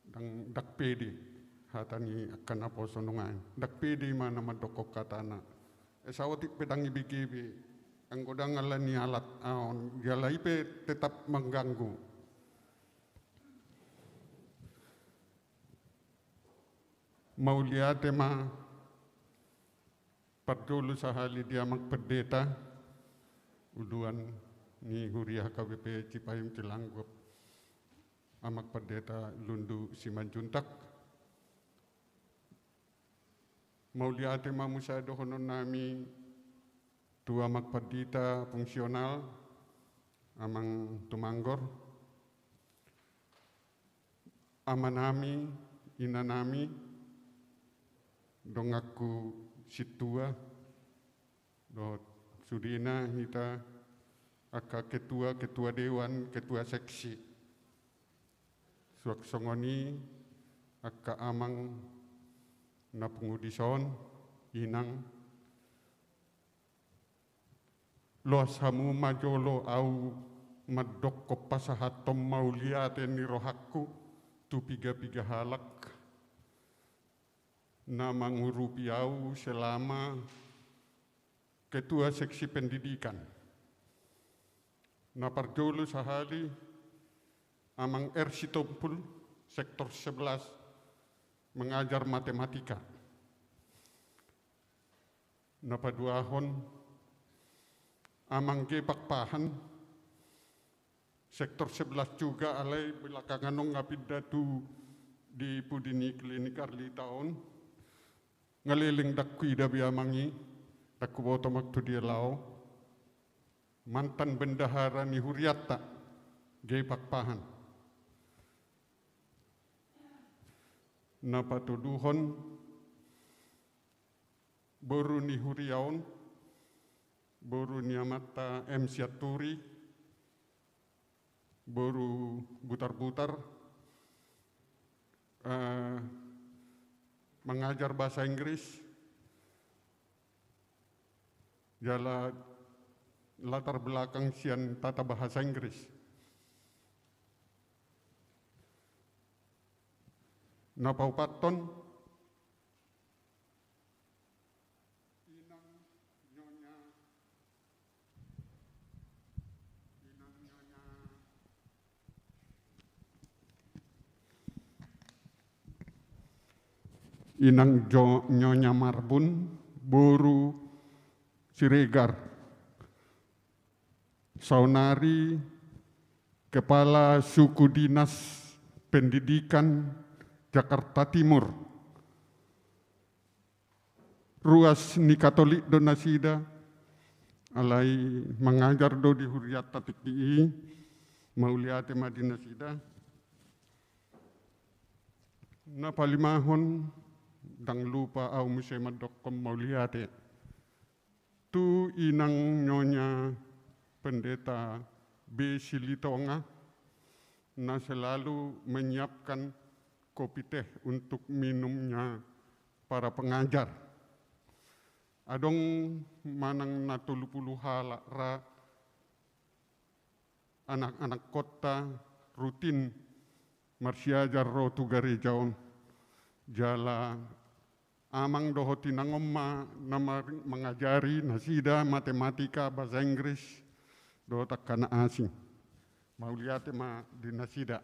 ndang, ndang pede hata ni angka naposo nuaeng. Ndang pede ma na mandokkon hatana. Eh, saotik pe ndang ibege be. Anggo ndang ala ni alat aon, jala i pe tetap mengganggu. Mauliate ma parjolo sahali di Amang Pendeta, uluan ni huria H K B P Cipayung Cilangkap, Amang Pendeta Lundu Simanjuntak. Mauliate ma muse dohonon nami tu Amang Pandita fungsional, Amang Tumanggor, amanami, inanami, donganku sintua, dohot sudena hita angka ketua, ketua dewan, ketua seksi. Suang songon i angka amang na pungu dison, inang, loas hamu ma jolo au mandokkon pasahathon mauliate ni rohangku tu piga-piga halak na mangurupi au selama ketua seksi pendidikan. Na parjolo sahali Amang R. Sitompul, sektor sebelas, mengajar matematika. Na paduahon Amang G. Pakpahan, sektor sebelas juga, alai belakangan on nga pinda tu di pudi ni klinik Arlita on. Nga leleng ndang huida be amang i, ndang huboto amang tu dia laho. mantan bendahara ni hurianta, Gei Pakpahan. Na patoduhon, boru ni huria on, boru ni amanta M. Sianturi, boru Butarbutar, eh, mangajar bahasa Inggris, jala latar belakang sian tata bahasa Inggris. Na paopathon, Inang Nyonya, Inang Nyonya, Inang Jo-, Nyonya Marbun, boru Siregar. Saonari Kepala Suku Dinas Pendidikan Jakarta Timur. Ruas ni Katolik do nasida, alai mangajar do di hurianta tingki i, mauliate ma di nasida. Na palimahon, ndang lupa au muse mandokkon mauliate tu Inang Nyonya Pendeta B. Silitonga, na selalu menyiapkan kopi teh untuk minumnya para pengajar. Adong manang na tolu pulu halak ra anak-anakkonta rutin marsiajar ro tu gareja on. Jala amang dohot inang on ma na mar-, mangajari nasida matematika, bahasa Inggris, dohot angka na asing. Mauliate ma di nasida.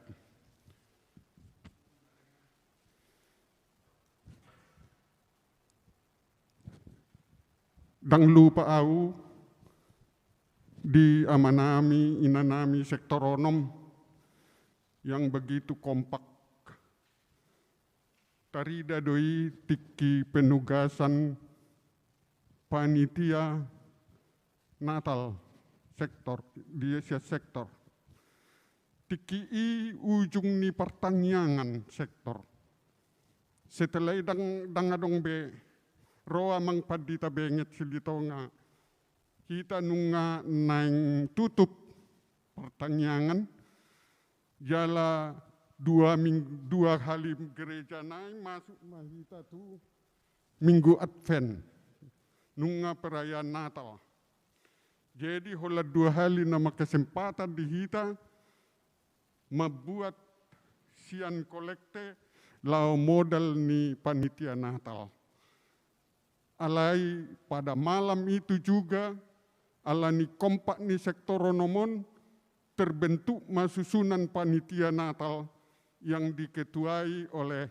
Ndang lupa au di amanami, inanami sektor onom yang begitu kompak. Tarida do i tingki penugasan panitia Natal sektor, di sian sektor. Tingki i ujung ni partangiangan sektor. Setelah i ndang, ndang adong be, ro amang pandita Benget Silitonga. Hita nunga naeng tutup partangiangan, jala dua ming-, dua hali gereja naeng masuk ma hita tu Minggu Advent, nunga perayaan Natal. Jadi holan dua hali nama kesempatan di hita mambuat sian kolekte laho modal ni panitia Natal. Alai pada malam itu juga, ala ni kompak ni sektor onom on, terbentuk ma susunan panitia Natal yang diketuai oleh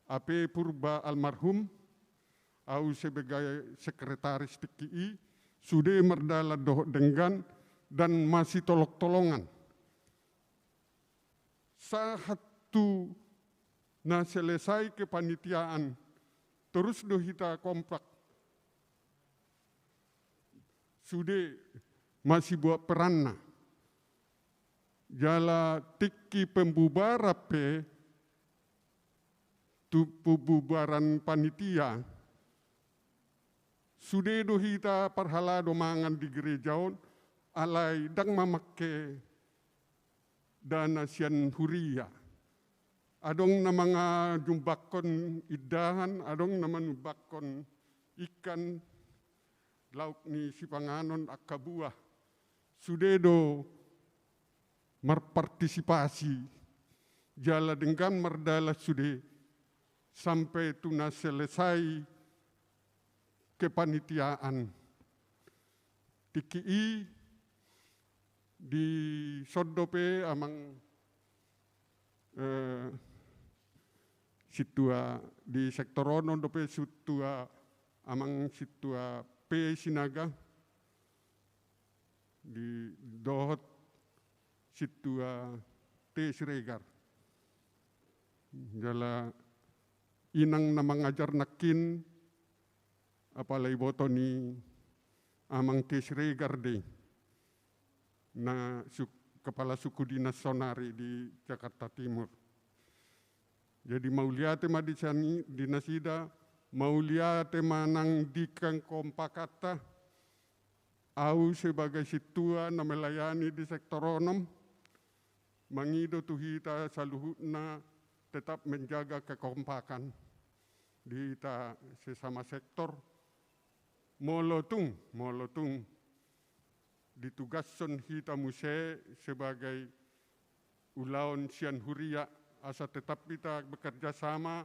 A P Purba almarhum, au sebagai sekretaris tingki i, sude mardalan dohot denggan dan masitolongtolongan. Sahat tu na selesai kepanitiaan, torus do hita kompak. Sude masibuat peranna. Jala tingki pembubaran pe, tu pembubaran panitia, sude do hita parhalado mangan di gereja on, alai ndang mamangke dana sian huria. Adong na manjumbakkon indahan, adong na manjumbakkon ikan, lauk ni sipanganon, angka buah. Sude do marpartisipasi, jala denggan mardalan sude sampe tu na selesai kepanitiaan. Tingki i dison dope amang, eh, sintua di sektor onom dope sintua, amang sintua P Sinaga, di dohot sintua T Siregar. Jala inang na mangajar nangkin, apala iboto ni amang T Siregar do i. na su-, kepala suku dinas sonari di Jakarta Timur. Jadi mauliate ma di sani-, di nasida, mauliate ma nang di kekompakanta. Au sebagai sintua na melayani di sektor onom, mangido tu hita saluhutna tetap menjaga kekompakan di hita sesama sektor. Molo tung, molo tung ditugashon hita muse sebagai ulaon sian huria, asa tetap hita bekerja sama,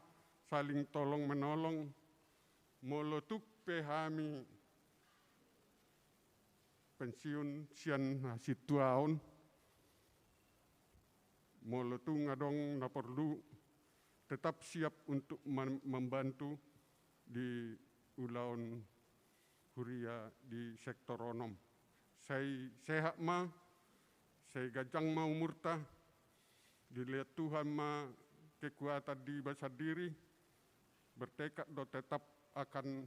saling tolong menolong. Molo tung pe hami pensiun sian hasintuaon, molo tung adong na porlu, tetap siap untuk mem-, membantu di ulaon huria di sektor onom. Sai sehat ma, sai ganjang ma umurta, dilehon Tuhan ma kekuatan di basa diri, bertekad do tetap akan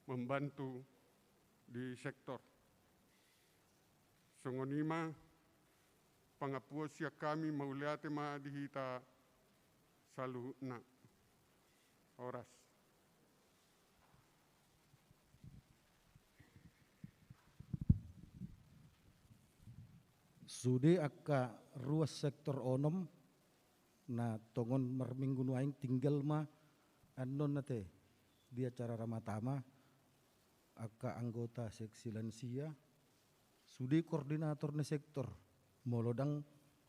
membantu di sektor. Songon i ma pangampuon sian hami, mauliate ma di hita saluhutna. Horas. Sude angka ruas sektor onom na tongon marminggu nuaeng, tinggal ma annon ate di acara ramatama angka anggota seksi lansia, sude koordinator ni sektor, molo ndang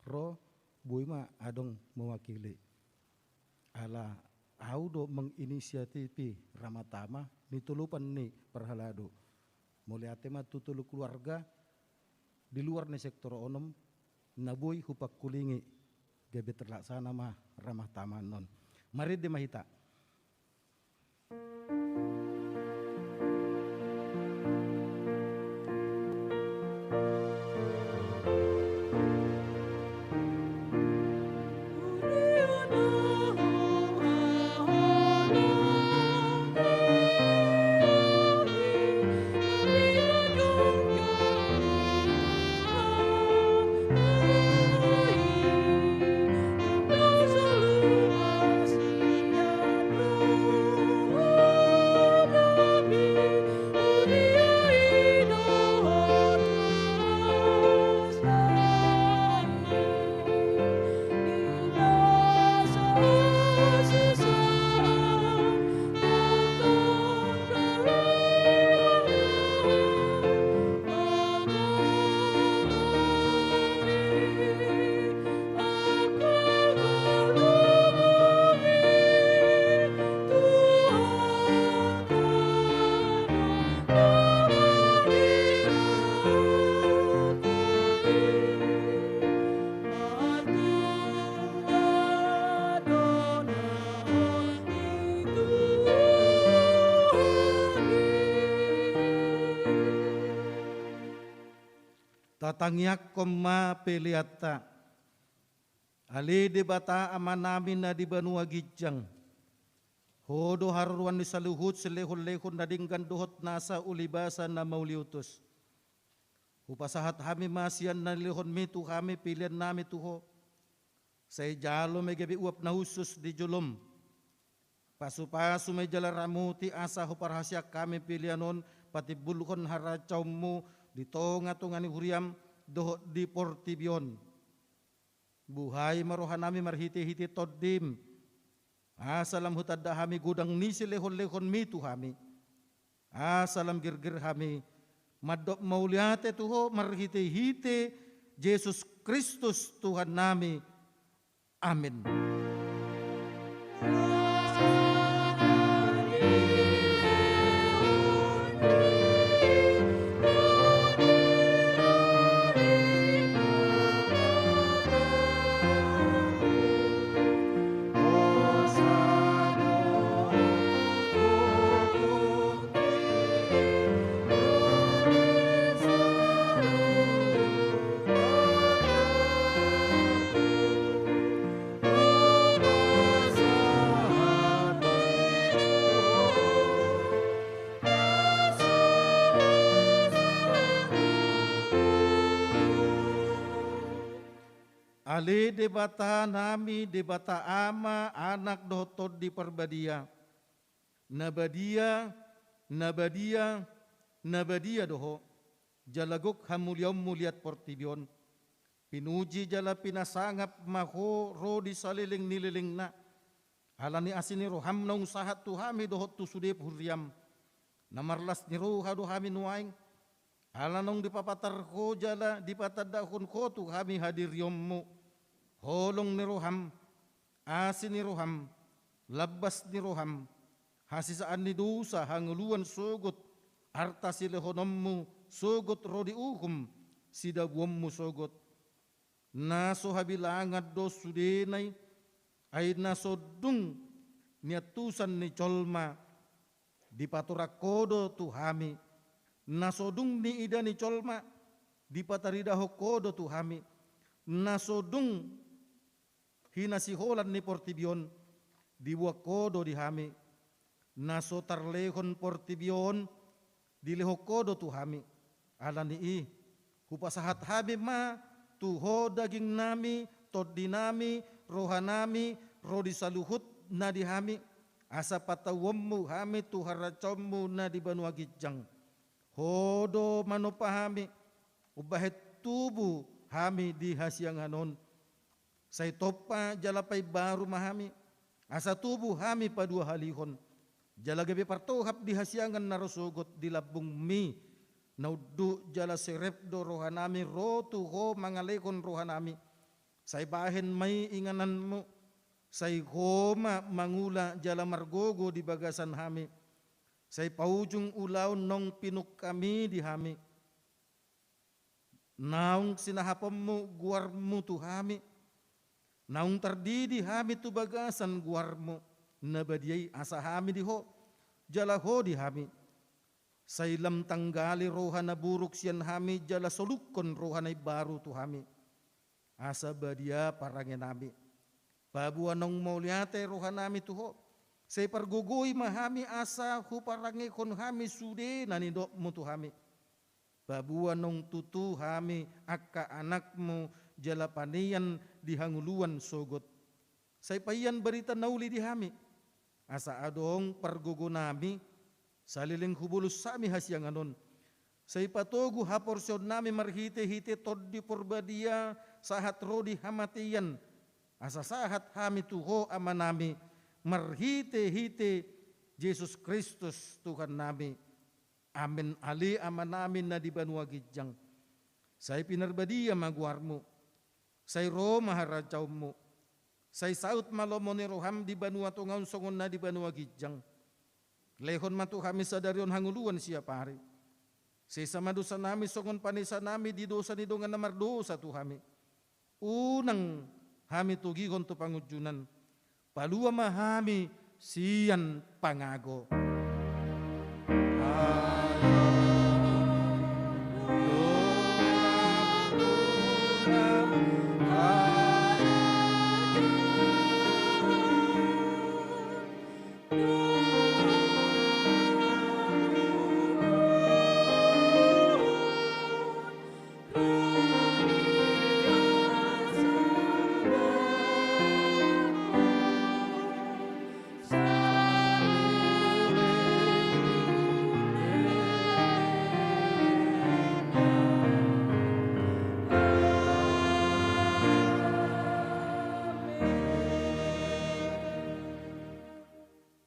ro boi ma adong mewakili. Ala au do menginisiatifi ramatama ni tolupan ni parhalado. Mauliate ma tu tolu keluarga di luar ni sektor onom na boi hupangkulingi, gabe terlaksana ma ramatama annon. Marende ma hita. Tatangiangkon ma peleanta. Ale Debata Amanami na di banua ginjang, Ho do haroroan ni saluhut silehonlehon na denggan dohot nasa ulibasa na mauliutus. Hupasahat hami ma sian na nilehonMi tu hami peleannami tu Ho. Sai jalo ma i gabe uap na hushus di joloM. Pasupasu ma i jala ramuti asa huparhaseang hami pelean on patimbulhon harancaonMu di tongatonga ni huriaM dohot di portibi on. Buhai ma rohanami marhitehite TondiM, asa lam hutanda hami godang ni silehonlehonMi tu hami. Asa lam girgir hami mandok mauliate tu Ho marhitehite Jesus Kristus Tuhannami. Amen. Ale Debata nami, Debata Ama, Anak dohot Tondi Parbadia. Na badia, na badia, na badia do Ho. Jala gok hamuliaonmu liat portibi on. Pinuji jala pinasangap ma Ho ro di saleleng ni lelengna. Ala ni asi ni roham naung sahat tu hami dohot tu sude huriam. Na marlas ni roha do hami nuaeng. Ala naung dipapatar Ho jala dipatandahon Ho tu hami hadirionmu. Holong ni roham, asi ni roham, lambas ni roham, hasesaan ni dosa, hangoluan sogot, arta silehononmu sogot ro di uhum, sidabuonmu sogot. Na so habilangan do sudena i, ai na so dung niantusan ni jolma, dipatorang Ho do tu hami. Na so dung niida ni jolma, dipataridahon Ho do tu hami. Na so dung hinasiholan ni portibi on, diboan Ho do di hami. Na so tarlehon portibi on, dilehon Ho do tu hami. Ala ni i, hupasahat hami ma tu Ho dagingnami, tondinami, rohanami, ro di saluhut na di hami, asa patauonmu hami tu harajaonmu na di banua ginjang. Ho do manompa hami, umbahen tubu hami di hasiangan on. Sai tompa jala paimbaru ma hami, asa tubu hami paduahalihon. Jala gabe partohap di hasiangan na ro sogot di lambungmi, na unduk jala serep do rohanami ro tu Ho mangalehon rohanami. Sai bahen ma i ingananmu, sai Ho ma mangula jala margogo di bagasan hami. Sai paujung ulaon naung pinungkami di hami. Naung sinahaponmu goarmu tu hami. Naung tardidi hami tu bagasan goarmu. Na badia i asa hami di Ho, jala Ho di hami. Sai lam tanggali roha na buruk sian hami jala solukkon roha na imbaru tu hami. Asa badia parangenami. Paboa naung mauliate rohanami tu Ho. Sai pargogoi ma hami asa huparangehon hami sude na nidokmu tu hami. Paboa naung tutu hami angka anakmu jala panean di hangoluan sogot. Sai paian barita na uli di hami. Asa adong pargogonami, saleleng hubolus hami hasiangan on. Sai patogu haporseaonnami marhitehite Tondi Porbadia sahat ro di hamatean. Asa sahat hami tu Ho Amanami, marhitehite Jesus Kristus Tuhannami. Amen. Ale Amanami na di banua ginjang, sai pinarbadia ma goarmu, sai ro ma harajaonmu, sai saut ma lomo ni roham di banua tonga on songon na di banua ginjang. Lehon ma tu hami sadari on hangoluan siapari. Sesa ma dosanami songon panesanami di dosa ni dongan na mardosa tu hami. Unang hami togihon tu pangunjunan. Palua ma hami sian pangago.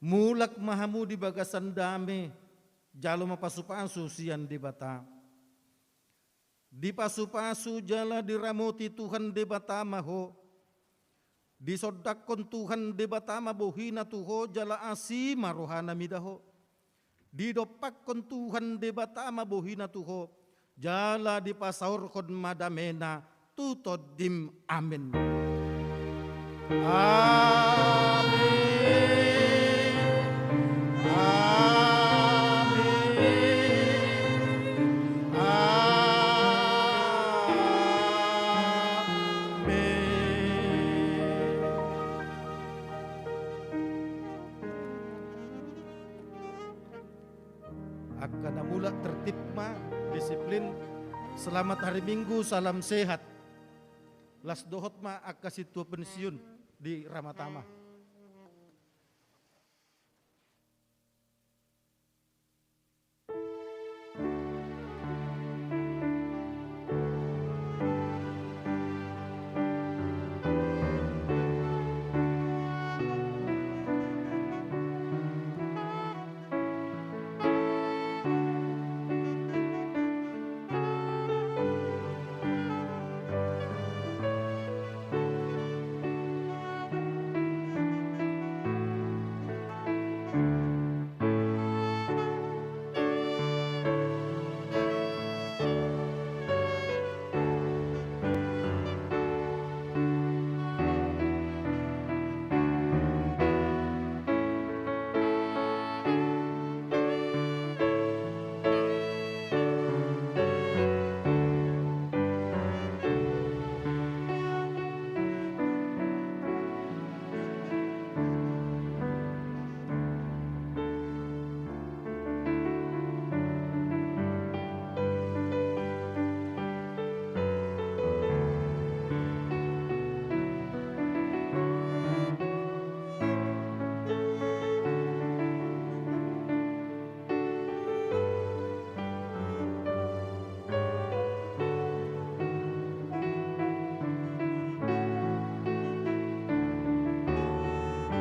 Mulak ma hamu di bagasan dame, jalo ma pasupasu sian Debata. Dipasupasu jala diramoti Tuhan Debata ma ho. Disondangkon Tuhan Debata ma bohina tu ho jala asi ma rohana mida ho. Didompakkon Tuhan Debata ma bohina tu ho jala dipasaorhon ma damena tu tondim. Amen. Amen. Amen. Angka na mulak tertib ma, disiplin. Selamat hari Minggu, salam sehat. Las dohot ma angka sintua pensiun di Ramatama.